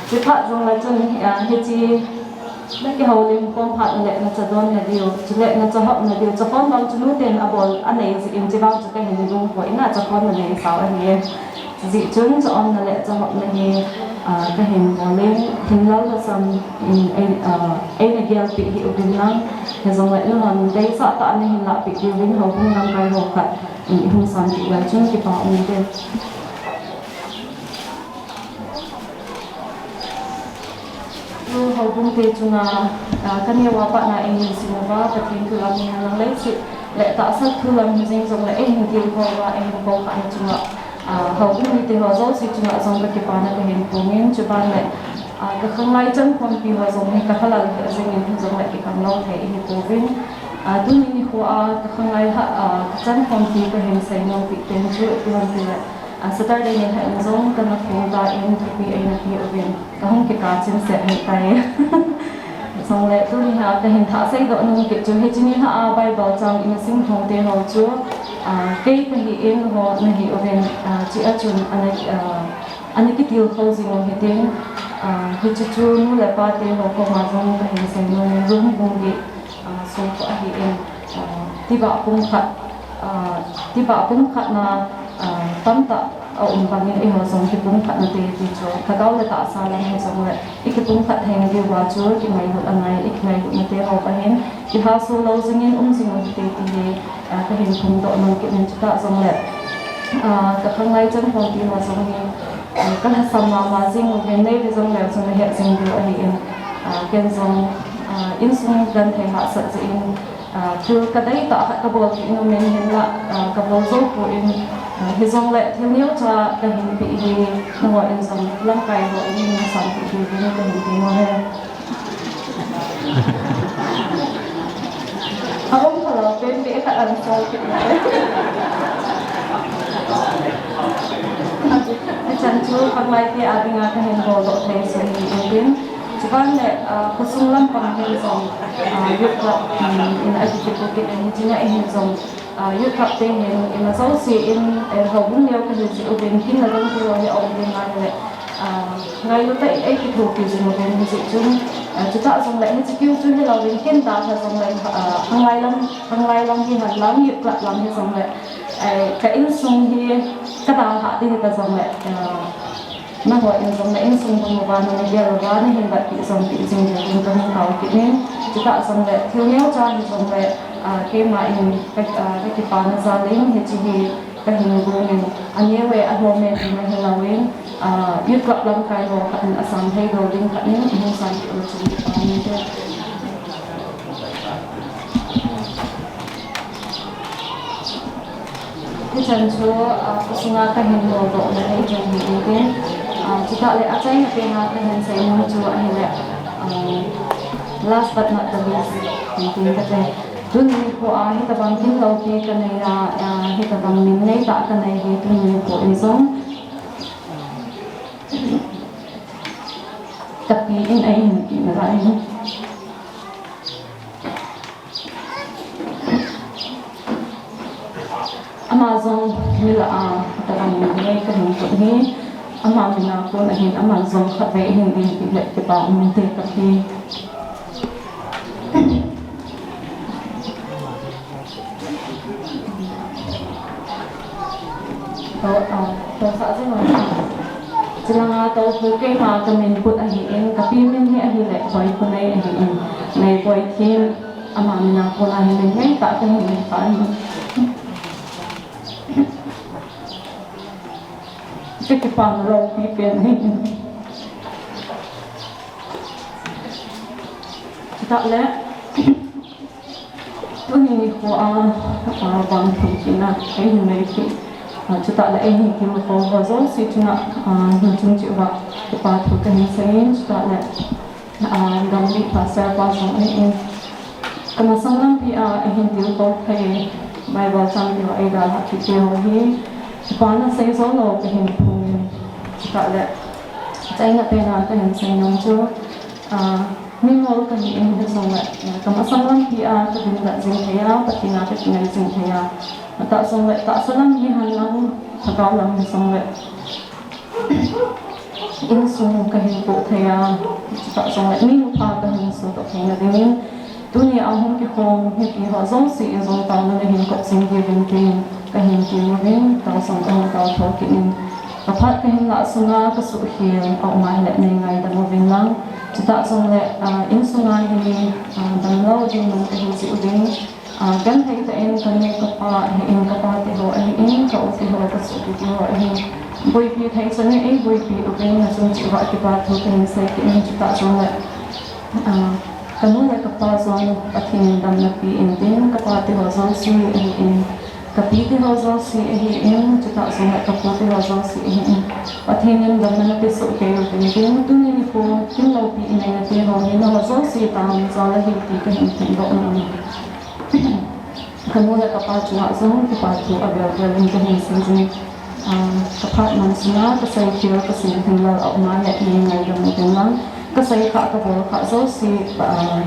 Chuphat jong le chun, ah, hiche, na kihoulim khom phat na le, na cha don na diu, chule na cha hop na diu, cha khom bang chu nu ten abol anei jeh in, chubang chu kahin gong poi na, cha khom na nei sao ahi in. Chujeh chun, cha umna le cha hopna hi, ah, kahin bol in, hinlal lhasam in, ei, ah, eina gelpeh hih uvin lang, hijongle nahon deisah tah a nahin lahpeh diuvin, houbung lamkai ho khat, um, ihung sanpeh uva chun kipa um in te. Tu houbung te chunga, ah, kaneo a pat na eihin sim uva, Pathen thu lam hihen lang leiset le tahsa thu lam hijeng jongle eihin tilkhou uva, eihin kou khahna chunga, ah, houbung mite ho jouse chunga jong ka kipana kahin phong in, chuban le, ah, ka khanglai chankhompi ho jong hi ka phalal lheh jeng in, hijongle kikam lou thei ihi pouvin. Ah, tuni nikho a ka khanglai lhah, ah, ka chankhompi kahin seinom peh teng chu ipi ham itile, ah, Saturday ni lhah in jong kana phong tan, thupi eina pe uvin, ka hung kikah chim set ahitai. Jongle tuni a kahin thah seidoh nom kit chu, hiche ni lhah a Bible chang ina sim thong te ho chu, ah, kei kahi in, nangho nahi uvin, ah, chea chun ana, ah, ana kitilkhou jing u hitin, ah, hiche chu nu le pa te ho koma jong kahin seinom in, room bung get, ah, sung khu ahi in, ah, tibah pumkhat, ah, tibah pumkhat na, ah, tamtah aum bang in, eiho jong kipumkhat nate ti chu, lhagao le tahsa lam hijongle ikipumkhat thei na diuva chu kingailut angai, ikingailut nate ho pa hin kihaso lou jing in um jing u hite ti hi, ah, kahin phongdoh nom kit in, chutah jongle, ah, ka khanglai chankhompi ho jong hi, ah, ka lhasam mama jing uvin, nei ve jongle chun nahet jing diu ahi in, ah, ken jong, ah, insung genthei hahsat jeh in, ah, thil ka deitah khat ka bol kit nom in, hinlah, ah, ka bol jou poi, ah, hijongle thil neocha kahin pe hi, nangho in jong lamkai ho in neihin sanpeh diuvin kahin ti nom e. Aum khalou pen beh khat ana sol kit in. Hichan chu khanglai te a dinga kahin boldoh thei chu ahi in tin. Chuban le, ah, khosung lampang hin jong, ah, youth club, um, in akikipu kit in, hiche a hin jong, ah, youth club te hin, ima jouse in, eh, houbung neo kahi jeh uvin, kin le dong te ho hi aum ding ahile, ah, ngailut tah in eikithopi jing uvin, hijeh chun, ah, chutah jongle hiche kiu chu hilouvin, kin dalha jongle, ah, khanglai lam, khanglai lam hihen lang, youth club lam hijongle, eh, ka insung hi ka dalhah ding hita jongle, ah, nangho in jong na insung bang uva, nana gel uva, nahin vetpeh jong peh jing diuvin kahung tao kit in, chutah jongle thil neocha hijongle, ah, keima in ka, ah, ka kipana jal in hiche hi kahin gong in, aneo e alhom e tina hilouvin, ah, youth club lamkai ho khat in asang thei lou ding khat in ihung sanpeh u chu kipa um inte. Hichan chu, ah, khosunga kahin boldoh na hi chu ahi in tin, ah, chutah le achaina pen a kahin seinom chu ahile, ah, last but not the least, tin tin kate. Tuni nikho a hitabang kin loupi kanei a, ah, hitabang min neitah kanei hi tuni nikho in jong kapi in eihin pi nalai in. Ama jong mi lah a, hitabang min nei kahin put hi, ama min a kon ahin, ama jong khatvei hin eipeh le kipa um inte kapi. To, ah, to sah jeng o. Chulanga to pu keima kamin put ahi in, kapi min hi ahile Boikhonei ahi in. Neiboi Thim, ama min a kon ahi, min neitah kahin nei pa ahi. Kakipana loupi pen ahi in. Chutah le, tuni nikho a, a, vangthumpina eihin nei thei, a, chutah le eihin tilkhou ho jouse chunga, a, nachung cheh uva kipa thu kahin sei in, chutah le, a, gam mipha sir pa jong ahi in, kamasang lampi a eihin tilkhou thei, Bible chang te ho eidalhah kit te ho hi, kipana sei jou lou kahin phong in, chutah le, achaina pen a kahin seinom chu, a, Mingol kahi in hijongle, eh, kamasang lampi a kadinga jing thei a, Pathen a kakingai jing thei a. Atah jongle, tahsa lam hihen lang, lhagao lam hijongle, insung kahin poh thei a, chutah jongle, mi nupha kahin suhtoh theina dingin, tuni a hung kikhom mipi ho jouse in jong taona nahin kop jing diuvin tin, kahin tem uvin, tao jong kahin tao thou kit in, kaphat kahin lah sunga kasuhkhel a um ahile nei ngaidam uvin lang. Chutah jongle, ah, insunga hi, ah, damlou dinmun kahi jeh uvin, ah, genthei tah in kanu kapa ahin, kapa teho ahin, ka u teho, kasopi teho ahin, boipi thei chan in eiboipi uvin, achung cheh uva kipa thu kahin sei kit in, chutah jongle, ah, kanu le kapa jong Pathen in damna pe intin, kapa teho jouse ahin, kapi teho jouse ahin, chutah jongle kapu teho jouse ahin, Pathen in damna nape soh kei uvin tin, tuni nikho kin loupi inei nate ho hi nangho jouse tah jal ahi ti kahin phondoh nom e. Kanu le kapa chunga jong kipa thu avel vel in kahin sei jing. Ah, kaphat man sunga kaseikhel, kaseikhel lal a um ahile nei ngaidam uvin lang. Kasei kha, kabol kha jouse, ah,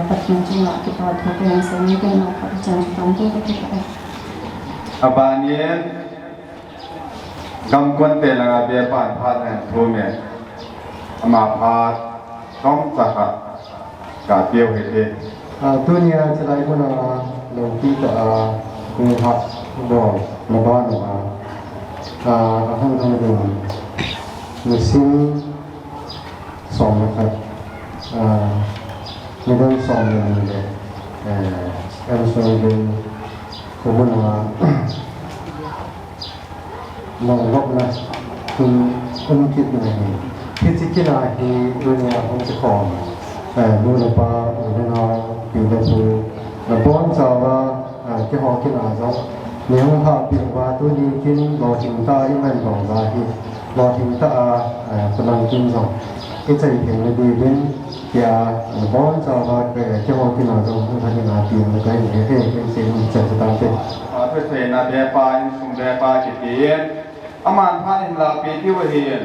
Pathen chunga kipa thu kahin sei in, ken nao khat chan chu tam thu kati kha e. Abanin, gamkon te langa bepan phat hen thum e. Ama phat chomcha khat kapeh u hite. Ah, tunia chulai muna loupi tah a, kong hat bol na ban uva, ah, ahung hung ding, nisim som le khat, ah, nidan som le ni le, eh, M Songvin khomun a, Mangdotna kin um kit na hi. Hiche kin a hi tunia hung kikhom, eh, nu le pa, u le nao, pi le pu, nabonchauva, eh, keiho kin a jong nei hung lhahpeh uva, tuni kin lolhing tah a iman bang uva hi, lolhing tah a, eh, kanung kin jong ichai thei na diuvin, tia, nabonchauva, eh, keiho kin a jong hung lhahpeh na tin, kahin he he, kahin sei nom chan chu tante. Phatthei seina bepa, insung bepa kiti in, aman phat ahin lahpeh diu ahin.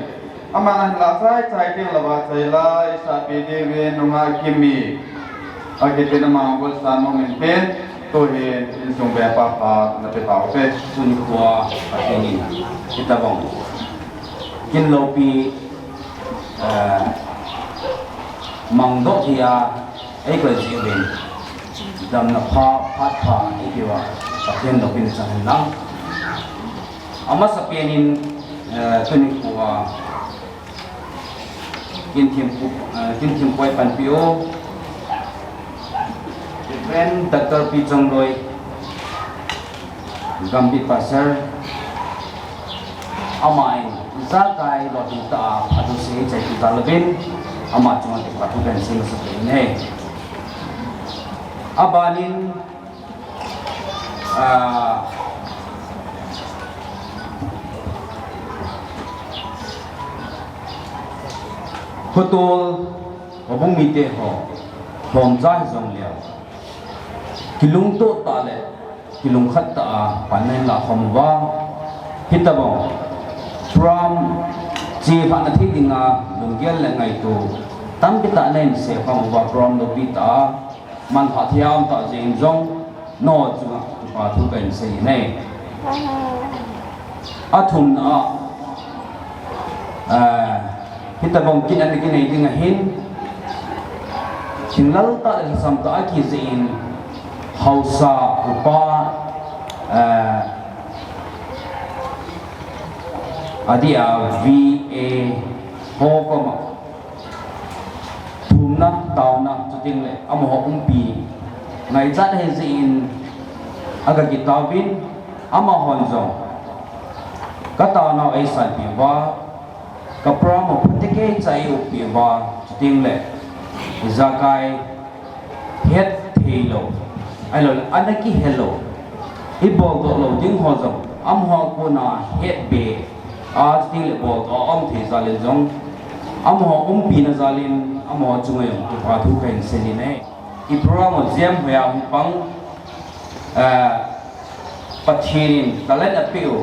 Aman ahin lah chai chai ding louva, chai lai sahpeh diuvin nungah Kimi akitin ama golsah nom intin, tuhin insung bepa phat nape taute. Tuni khoa Pathen in hitobang kin loupi, eh, mangdoh thei a eikoi jeh uvin, damna pha, phat pha eipeuva Pathen loupina chang hen lang. Amasapen in, eh, tuni khoa kin thempu, eh, kin thempu a eipanpi u Reverend Doctor Pi Chongloi, Gambih Pastor, aman ijakai lolhing tah a ajouse ichaipi talouvin, ama chunga kipa thu kahin sei masa kit in ahi. Abanin, ah, khotol, houbung mite ho, lhomja hijongleu, kilungtoh tah le kilungkhat tah a pan nahin lahkhom uva, hitobang program chilhahna thei dinga lunggel le ngaito tampi tah nahin seikhom uva, program loupi tah a manlhah thei a um tah jeh in jong, nangho chunga kipa thu kahin sei in ahi. Athumna a, eh, hitobang kin ana kinei ding ahin, thinglel tah le lhasam tah a kijih in, haosa upa, eh, adeh a V A ho koma thumna, taona, chuteng le amaho umpi ngaichat ahi jeh in aga kitaovin, amahon jong kataonau eisanpi uva, ka program u phatecha eiupi uva, chuteng le ijakai hetthei lou, ahilouleh ana kihe lou, ibol doh lou ding ho jong amaho kona hetbe a, chuteng le boldoh a um thei jal in jong, amaho umpina jal in amaho chunga jong kipa thu kahin sei in ahi. I program u jemhoi a hung pang, eh, Pathen in talent apeh u,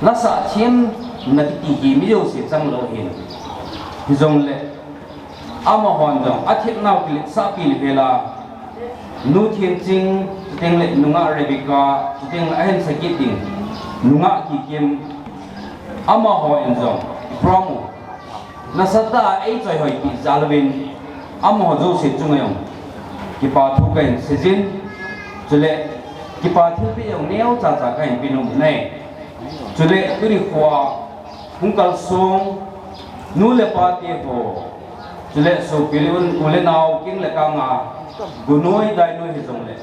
lasah themna kiti hi mi jouse chang lou ahin, hijongle Amahon jong athepnau kiletsahpi le vela, Nu Themching, chuteng le nungah Rebecca, chuteng le ahin sakit ding nungah Kikim, amaho in jong program u nasatah a eichoihoipi jal uvin, amaho jouse chunga jong kipa thu kahin seijin, chule kipa thilpeh jong neocha cha kahin pe nom e. Chule tuni khoa hung kalsong nu le pa teho, chule sopi le un, u le nao, king le kanga, gunoi dainoi hijongle,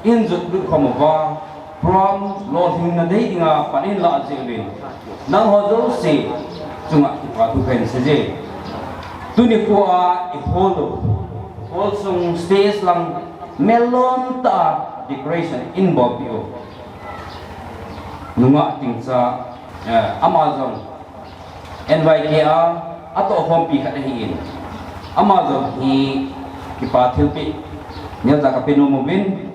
in jot lut khom uva, program lolhinna dei dinga pan in lah jeh uvin, nangho jouse chunga kipa thu kahin seije. Tuni khoa i hall u, hall sung stage lang melon tah a decoration in bolpeh u. Nungah Tingcha, eh, ama jong N Y K a atohkhompi khat ahin, ama jong hi kipa thilpeh neocha kape nom uvin,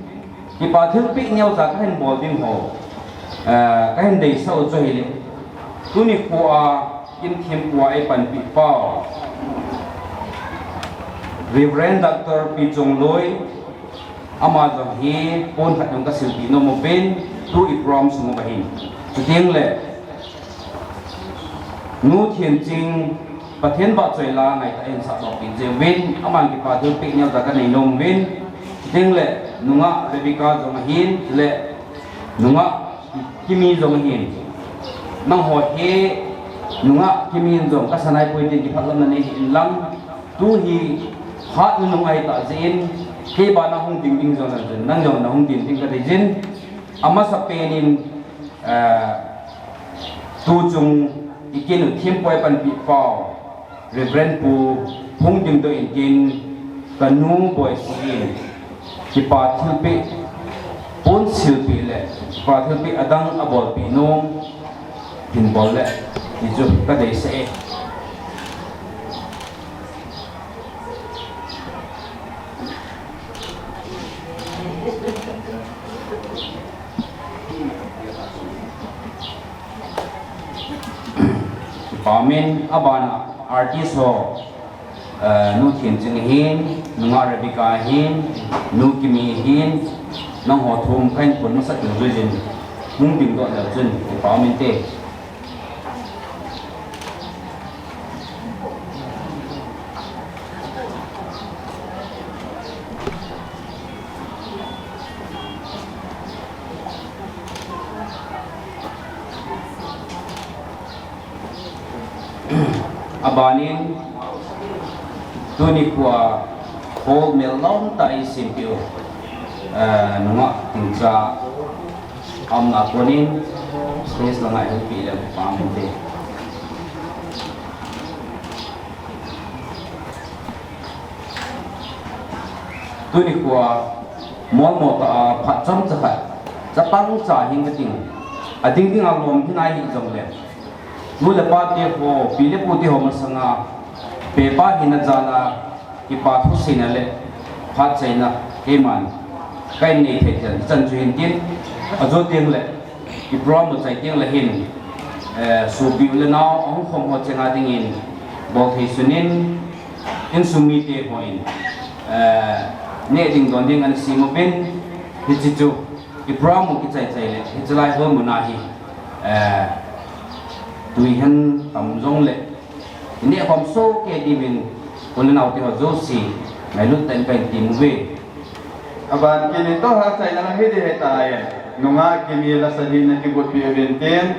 kipa thilpeh neocha kahin bol ding ho, eh, kahin deisah u chu ahile, tuni khoa kin thempu a eipanpi pau Reverend Doctor Pi Chongloi, ama jong hi pon khat jong kasilpeh nom uvin, tu i program sung uva hin. Chuteng le Nu Themching, Pathen vahchoi la ngaitah in sahdoh peh jeh uvin, aman kipa thilpeh neocha kanei nom uvin. Chuteng le nungah Rebecca jong ahin, le nungah Kimi jong ahin. Nangho hi nungah Kimi in jong kasanai poi tin kiphatlomna nei hih in lang, tu hi phat nunung ahitah jeh in, kei bana hung ding ding jong nang jong nahung ding ding kadei jin. Amasapen in, eh, tuchung i kin u thempu a eipanpi pau Reverend Pu Phungdingdoh in tin, kanu Boisi in kipa thilpeh, pon silpeh le kipa thilpeh adang abolpeh nom hin bol le ti chu kadeisah e. Kipa umin, abana artist ho, eh, Nu Themching ahin, nungah Rebecca ahin, Nu Kimi ahin, nangho thum kahin phon masat ding jui jin, hung dingdoh leu chun kipa umin te. Abanin, tuni khoa hall melon tah a eisempeh u, eh, nungah Tingcha aumna konin, stage langa eihoupi le pang inte. Tuni khoa molmo tah a phat chomcha khat, chapang cha hing kating, ading dinga lom hinai hijongle, nu le pa teho, pi le pu teho masanga, pepa hina jala kipa thuseina le phatchaina keiman kahin nei thei chan, chan chu hin tin, ajo teng le, i program u chai teng le hin, eh, sopi u le nao ahung khom ho chenga dingin bol thei sunin, insung mite hon, eh, neh ding don ding ana sem uvin, hiche chu i program u kichai chai le hiche lai hall muna hi, eh, tui hen tam jongle i neh khom sohkei diuvin, u le nao teho jouse ngailut tah in kahin tem uve. Aban Kimi toh hachaina la hi ding ahitai. Nungah Kimi lasa ding na kigotpi uvin tin,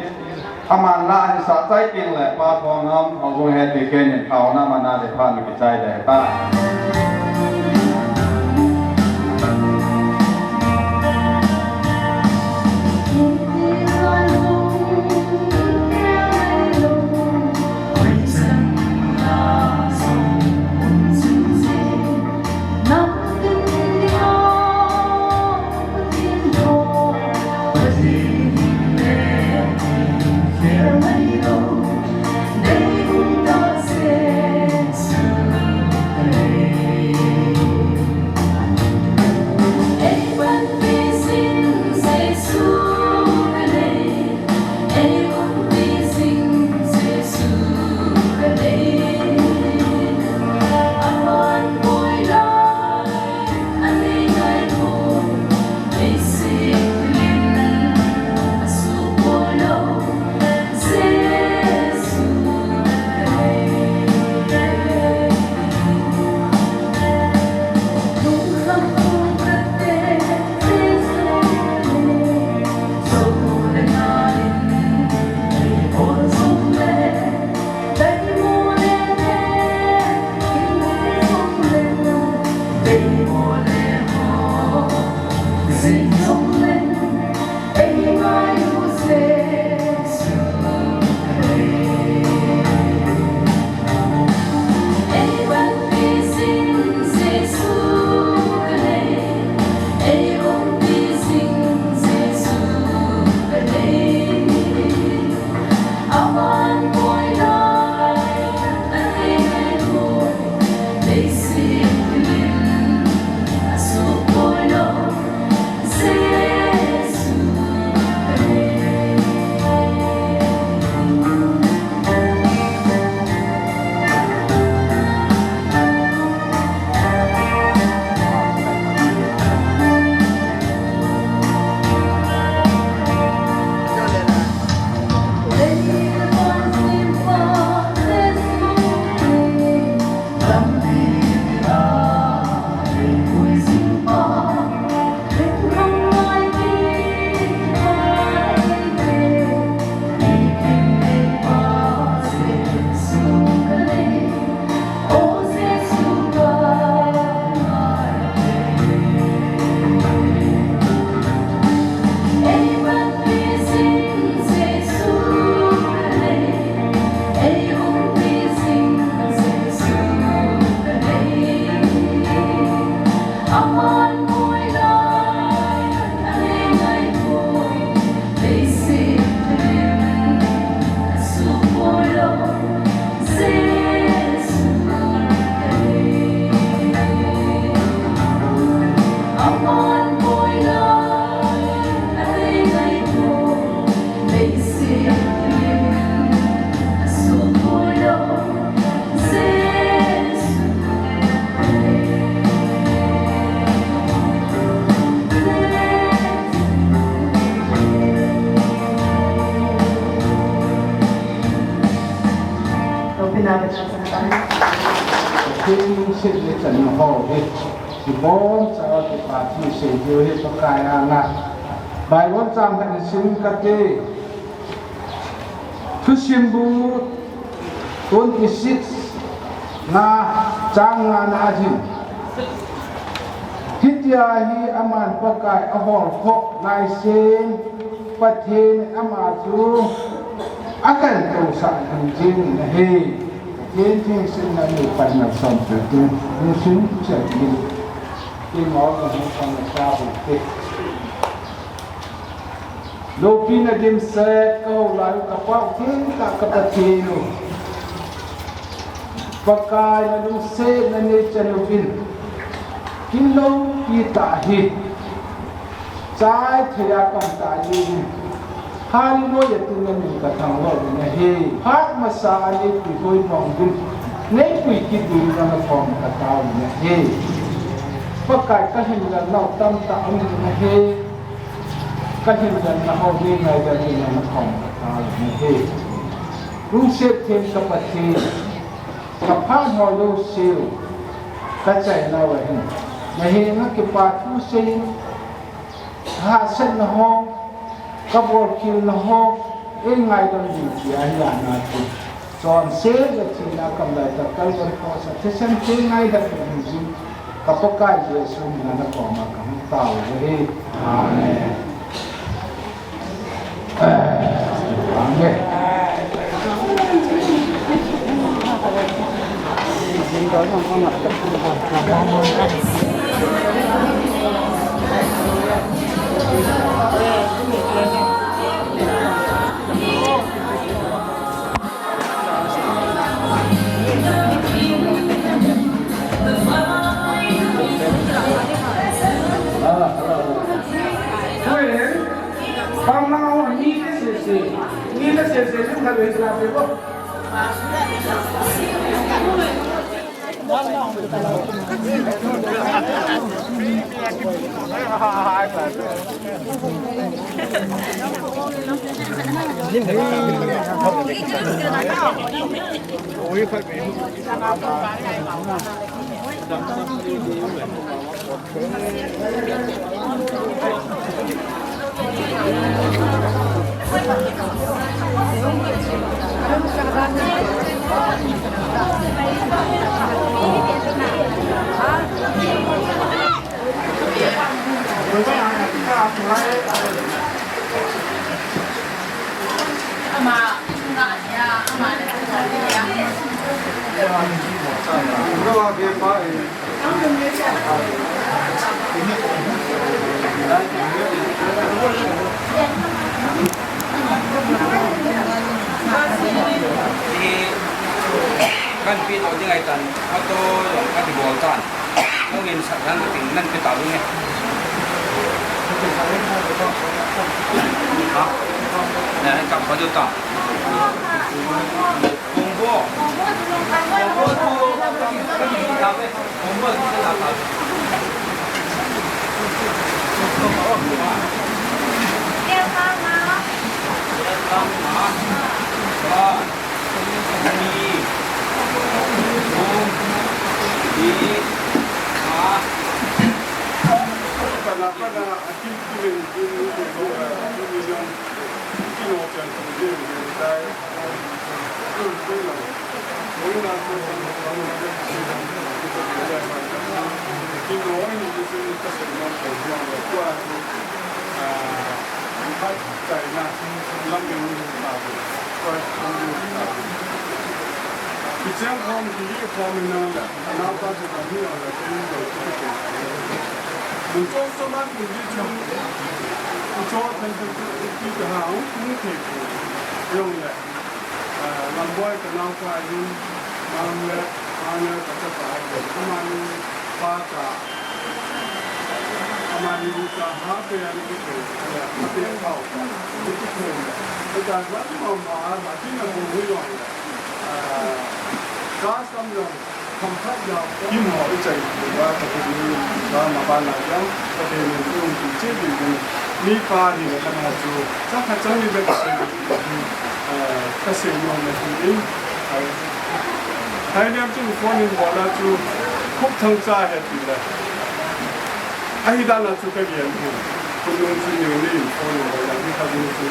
aman la ahin sah chai teng le Pa Thongam, houbung hetpi kenin thaona mana le phat na kichai ding ahitai. Pathen lungset le channa ho hi, kibon chauva kipa thu sei diu hi Pakai anga. Bible chang khat sim kate. Thusim bu twenty-six na chang nga na a hin. Hitia hi aman Pakai ahol kho lai sen Pathen ama chu akan tousah ding jing in ahi. Pathen thengsetna mi panna som pe tu, ni sun chak ni. Ki mo na hung sang sa bu te. Loupina dimset, ka hou lai u, ka Pau thengtah ka Pathen u. Pakai na lungsetna nei chan uvin. Kin loupi tah hi. Chai thei a pang tah jeng in. Hallelujah tin na min ka thangvah uvin ahi. Phat masa a neipui hoi mong uvin. Neipui kit uvin nang a kom ka tao uvin ahi. Pakai ka hinlel nau tamtah um uvin ahi. Ka hinlel na ho nei ngaidam in nang a kom ka tao uvin ahi. Lungset theng ka Pathen. Ka phat ho jouse u ka chaina uva hin, na henga kipa thu seiyin, ka hahsatna ho, ka bolkhelna ho, ei ngaidam ding tia hi ana ti. Chonset le thina kam lai tah Calvary Cross a thisan theng ngaidam ding jing ka Pakai Jesu min a na koma ka hung tao uve. Amen. Kan pi to ding ahi tan, auto jong ka kibol tan. Nangin sa nang ka ting nan pi ta ding e. Ha? Na, ka pa jo ta. Bong bo. Bong bo tu, ka ki ta ve. Bong bo tu ta ta. Welcome, ma. Welcome, ma. Wow. Lamboy ka naopa in, mang le, mang le ka chapa in, amani pa cha, amani lu cha ha pe an ki pe, ala, a pe pao cha, ki ki pe. Ka cha ma ma ma, ma ki na bu hu yong. Ah, ka sam yong, kham khat yong. Ki mo i chai, wa ta ki ni, wa ma ba na yong, ka pe ni, ki yong ki che ki ni, mi pa ni na ka na chu, sa kha chang ni be ka che ni. Ka sei nom na hi in, ai, ai nem chun phone in bol a chu, Khupthangcha he ti le. Ahi dan a chu ka gen hi. Khupnung chu ni ni in phone in bol a hi ka ni chu.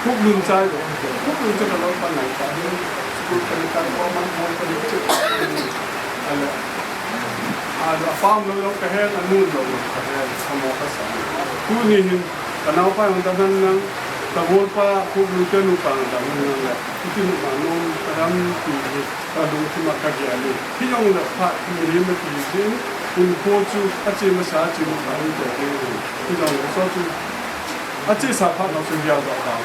Khupluncha lo, Khupluncha ka lo pa nai ta hi. School ka ni ka ko man mo ka ni che. Ale. A, a farm lo lo ka he, a nun lo lo ka he, a mo ka sa. Tuni hin, ka naopa jong damhen lang, ka golpa Khuplu te nupa jong damhen lang le, iti nu ma nom ka dam ti hi, ka lungthim a ka gel e. Hijongle phat, mihem a ti hin, Khuplu chu, a che masa, a che nupa, a che te, hijongle so chu, a chesa phat lou chun gel doh tau.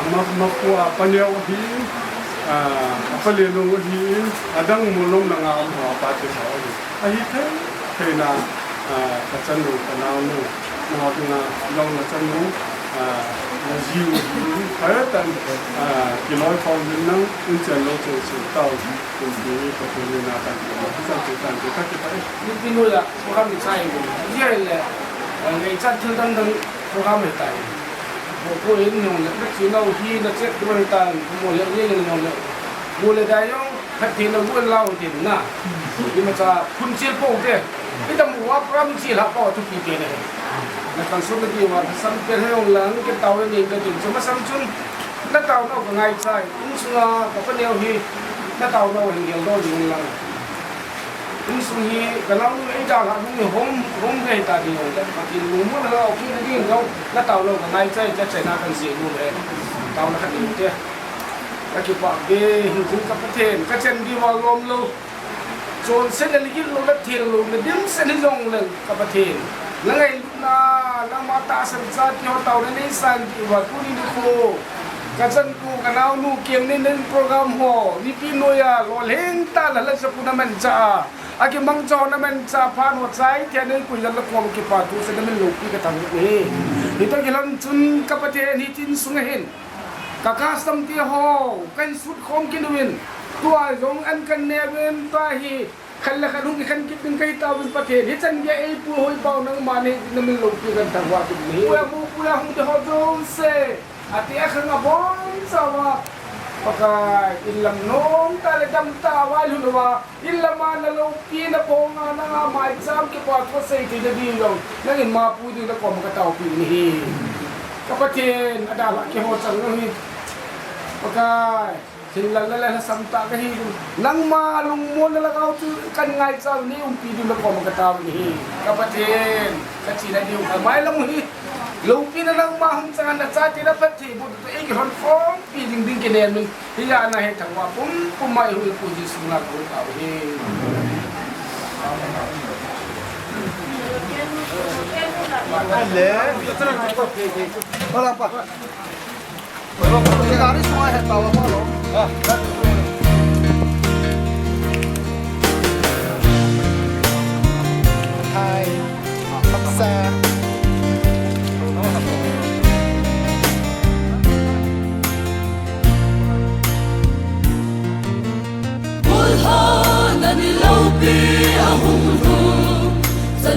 Ama, ama pu a pa neo ahi, a, a pa lelou ahi, adang molou langa um ho a pa chesa ahi. Ahi thei, thei na, a, ka chanu, ka naonu, nao dinga, long na chanu, a, na jiu ahi, phai tan, a, kiloi khom din nang, in chen lou chen sin tau, kum ti, ka tu ni na kan, ka tu ni na kan, ka tu ni na kan, ka tu ni na kan. Ni pi nu ya, program ni chai ni. Ye le, eh, ngaicha thil dang dang program he tai. Bo ko in nong le, na chi nau hi na check do he tai, mo le ye le nong le. Bo le dai yong, khat thei na bu lao tin na. Imacha phun chil po te. Idam wa program chil ha po tu pi te ne. Na kan sun na di wa, sam pe he yong lang, ke tau le ni ka tin. Chuma sam chun, na tau nau ka ngaicha. Insunga, ka pa neo hi, na tau nau he gel do ni lang. Insung hi, ka naonu eidalhah nung hi home, home le hita ding jong le, Pathen lungmonna lou, kina ding jong, na tao lou, ka ngaicha, ka chaina kan sei nom e. Taona khat in te. Ka kipah e, hung ka Pathen, ka chen diuva lom lou. Chonset le ligil lou, na thil lou, na dimset hijongle, ka Pathen. Na ngailutna, nangma tahsan chate ho taona neisan diuva, tuni nikho. Ka chanpu, ka naonu, kiang nin nin program ho, nipi noiya, lolhing tah a la sa pu na manchah a. Akimangcha ho na manchah phat ho chai thei nei pui jal la kom kipathu se na min loupi ka thangvah e. Hitoh kilhon chun ka Pathen hiche insunga hin. Ka custom te ho, kahin sut khom kit uvin. Tua jong an kan neuvin tua hi. Khat le khat hung kikhen kit ding kahi tauvin Pathen. Hichan gei eipu hoi pau nangma nei na min loupi ka thangvah kit e. Puya mu puya hung te ho jouse. Ati a khang a boi chauva. Pakai, in lam nom tah le dam tah a vailhun uva. In lam a na loupi na pong a nanga maicham kipathu sei thei na ding jong. Nangin ma pui ding na kom ka taopi nahi. Ka Pathen, adalhah keiho chang nahi. Pakai, hinla la la lhasam tah kahi. Nangma lungmonna lhagao chu kan ngaicha u nei umpi ding na kom ka tao nahi. Ka Pathen, ka chena diu ka mailam u hi. Loupina nangma hung chang a na chate na phatthei boh toh eikilhon khompi ding ding kinem in. Hijeh a na he thangvah pumpum a eihuhhingpu Jesu min a ka tao hi. Le. Hola pa. Gari sunga he tao pa lo. Ah.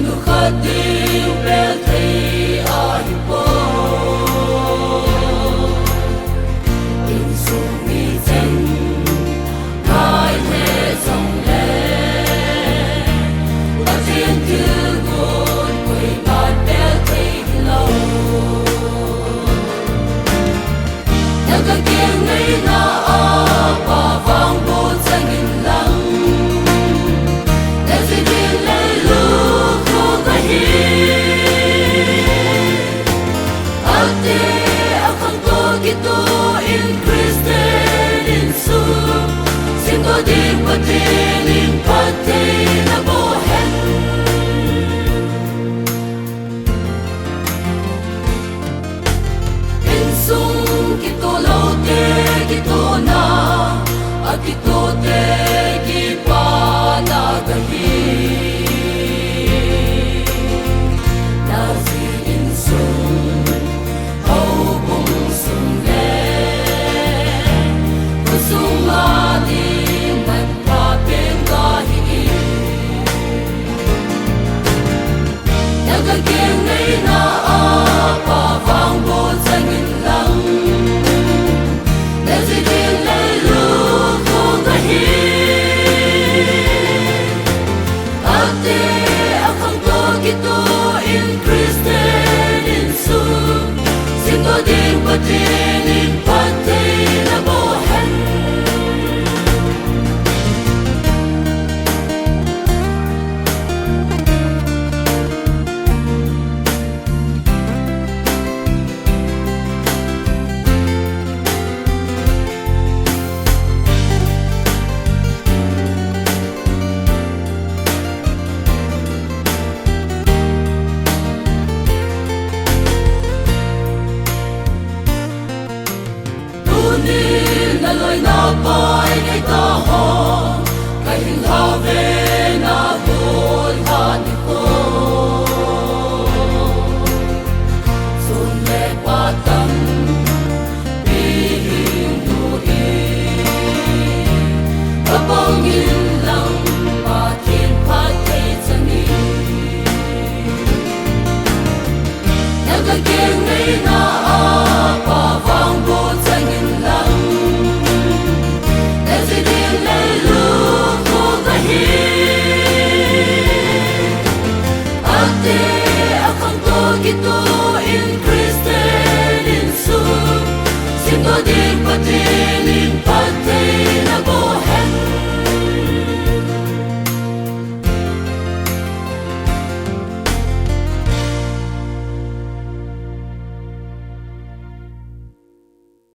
Nu khat ding bel thei ahi poi. Insung mi chenna he jongle, Pathen thilgon koima bel thei hilou. Naga keng ngaina a Pa vang bou chang inlang, naji ding leilung khu kahi. Ate akhang toh kitoh in Christian insung, simdoh ding Pathen in phatthei naboh hen. Insung kitoh loute kitohna, akitohte kipana kahi. Naji insung, houbung sung le khosung a ding manpha pen kahi. Naga keng ngaina a Pa vang bou chang inlang, naji ding leilung khu kahi. Ate akhang toh kitoh in Christian insung, simdoh ding Pathen in phatthei naboh hen. Tuni naloi napai nei taho, kahin lhave nabon lhani ko. Sun le pa tampi hing nu in, kapang inlang Pathen phatthei chang in. Naga keng ngaina a Pa vang bou chang inlang, naji ding leilung khu kahi. Ate akhang toh kitoh in Christian insung, simdoh ding Pathen in phatthei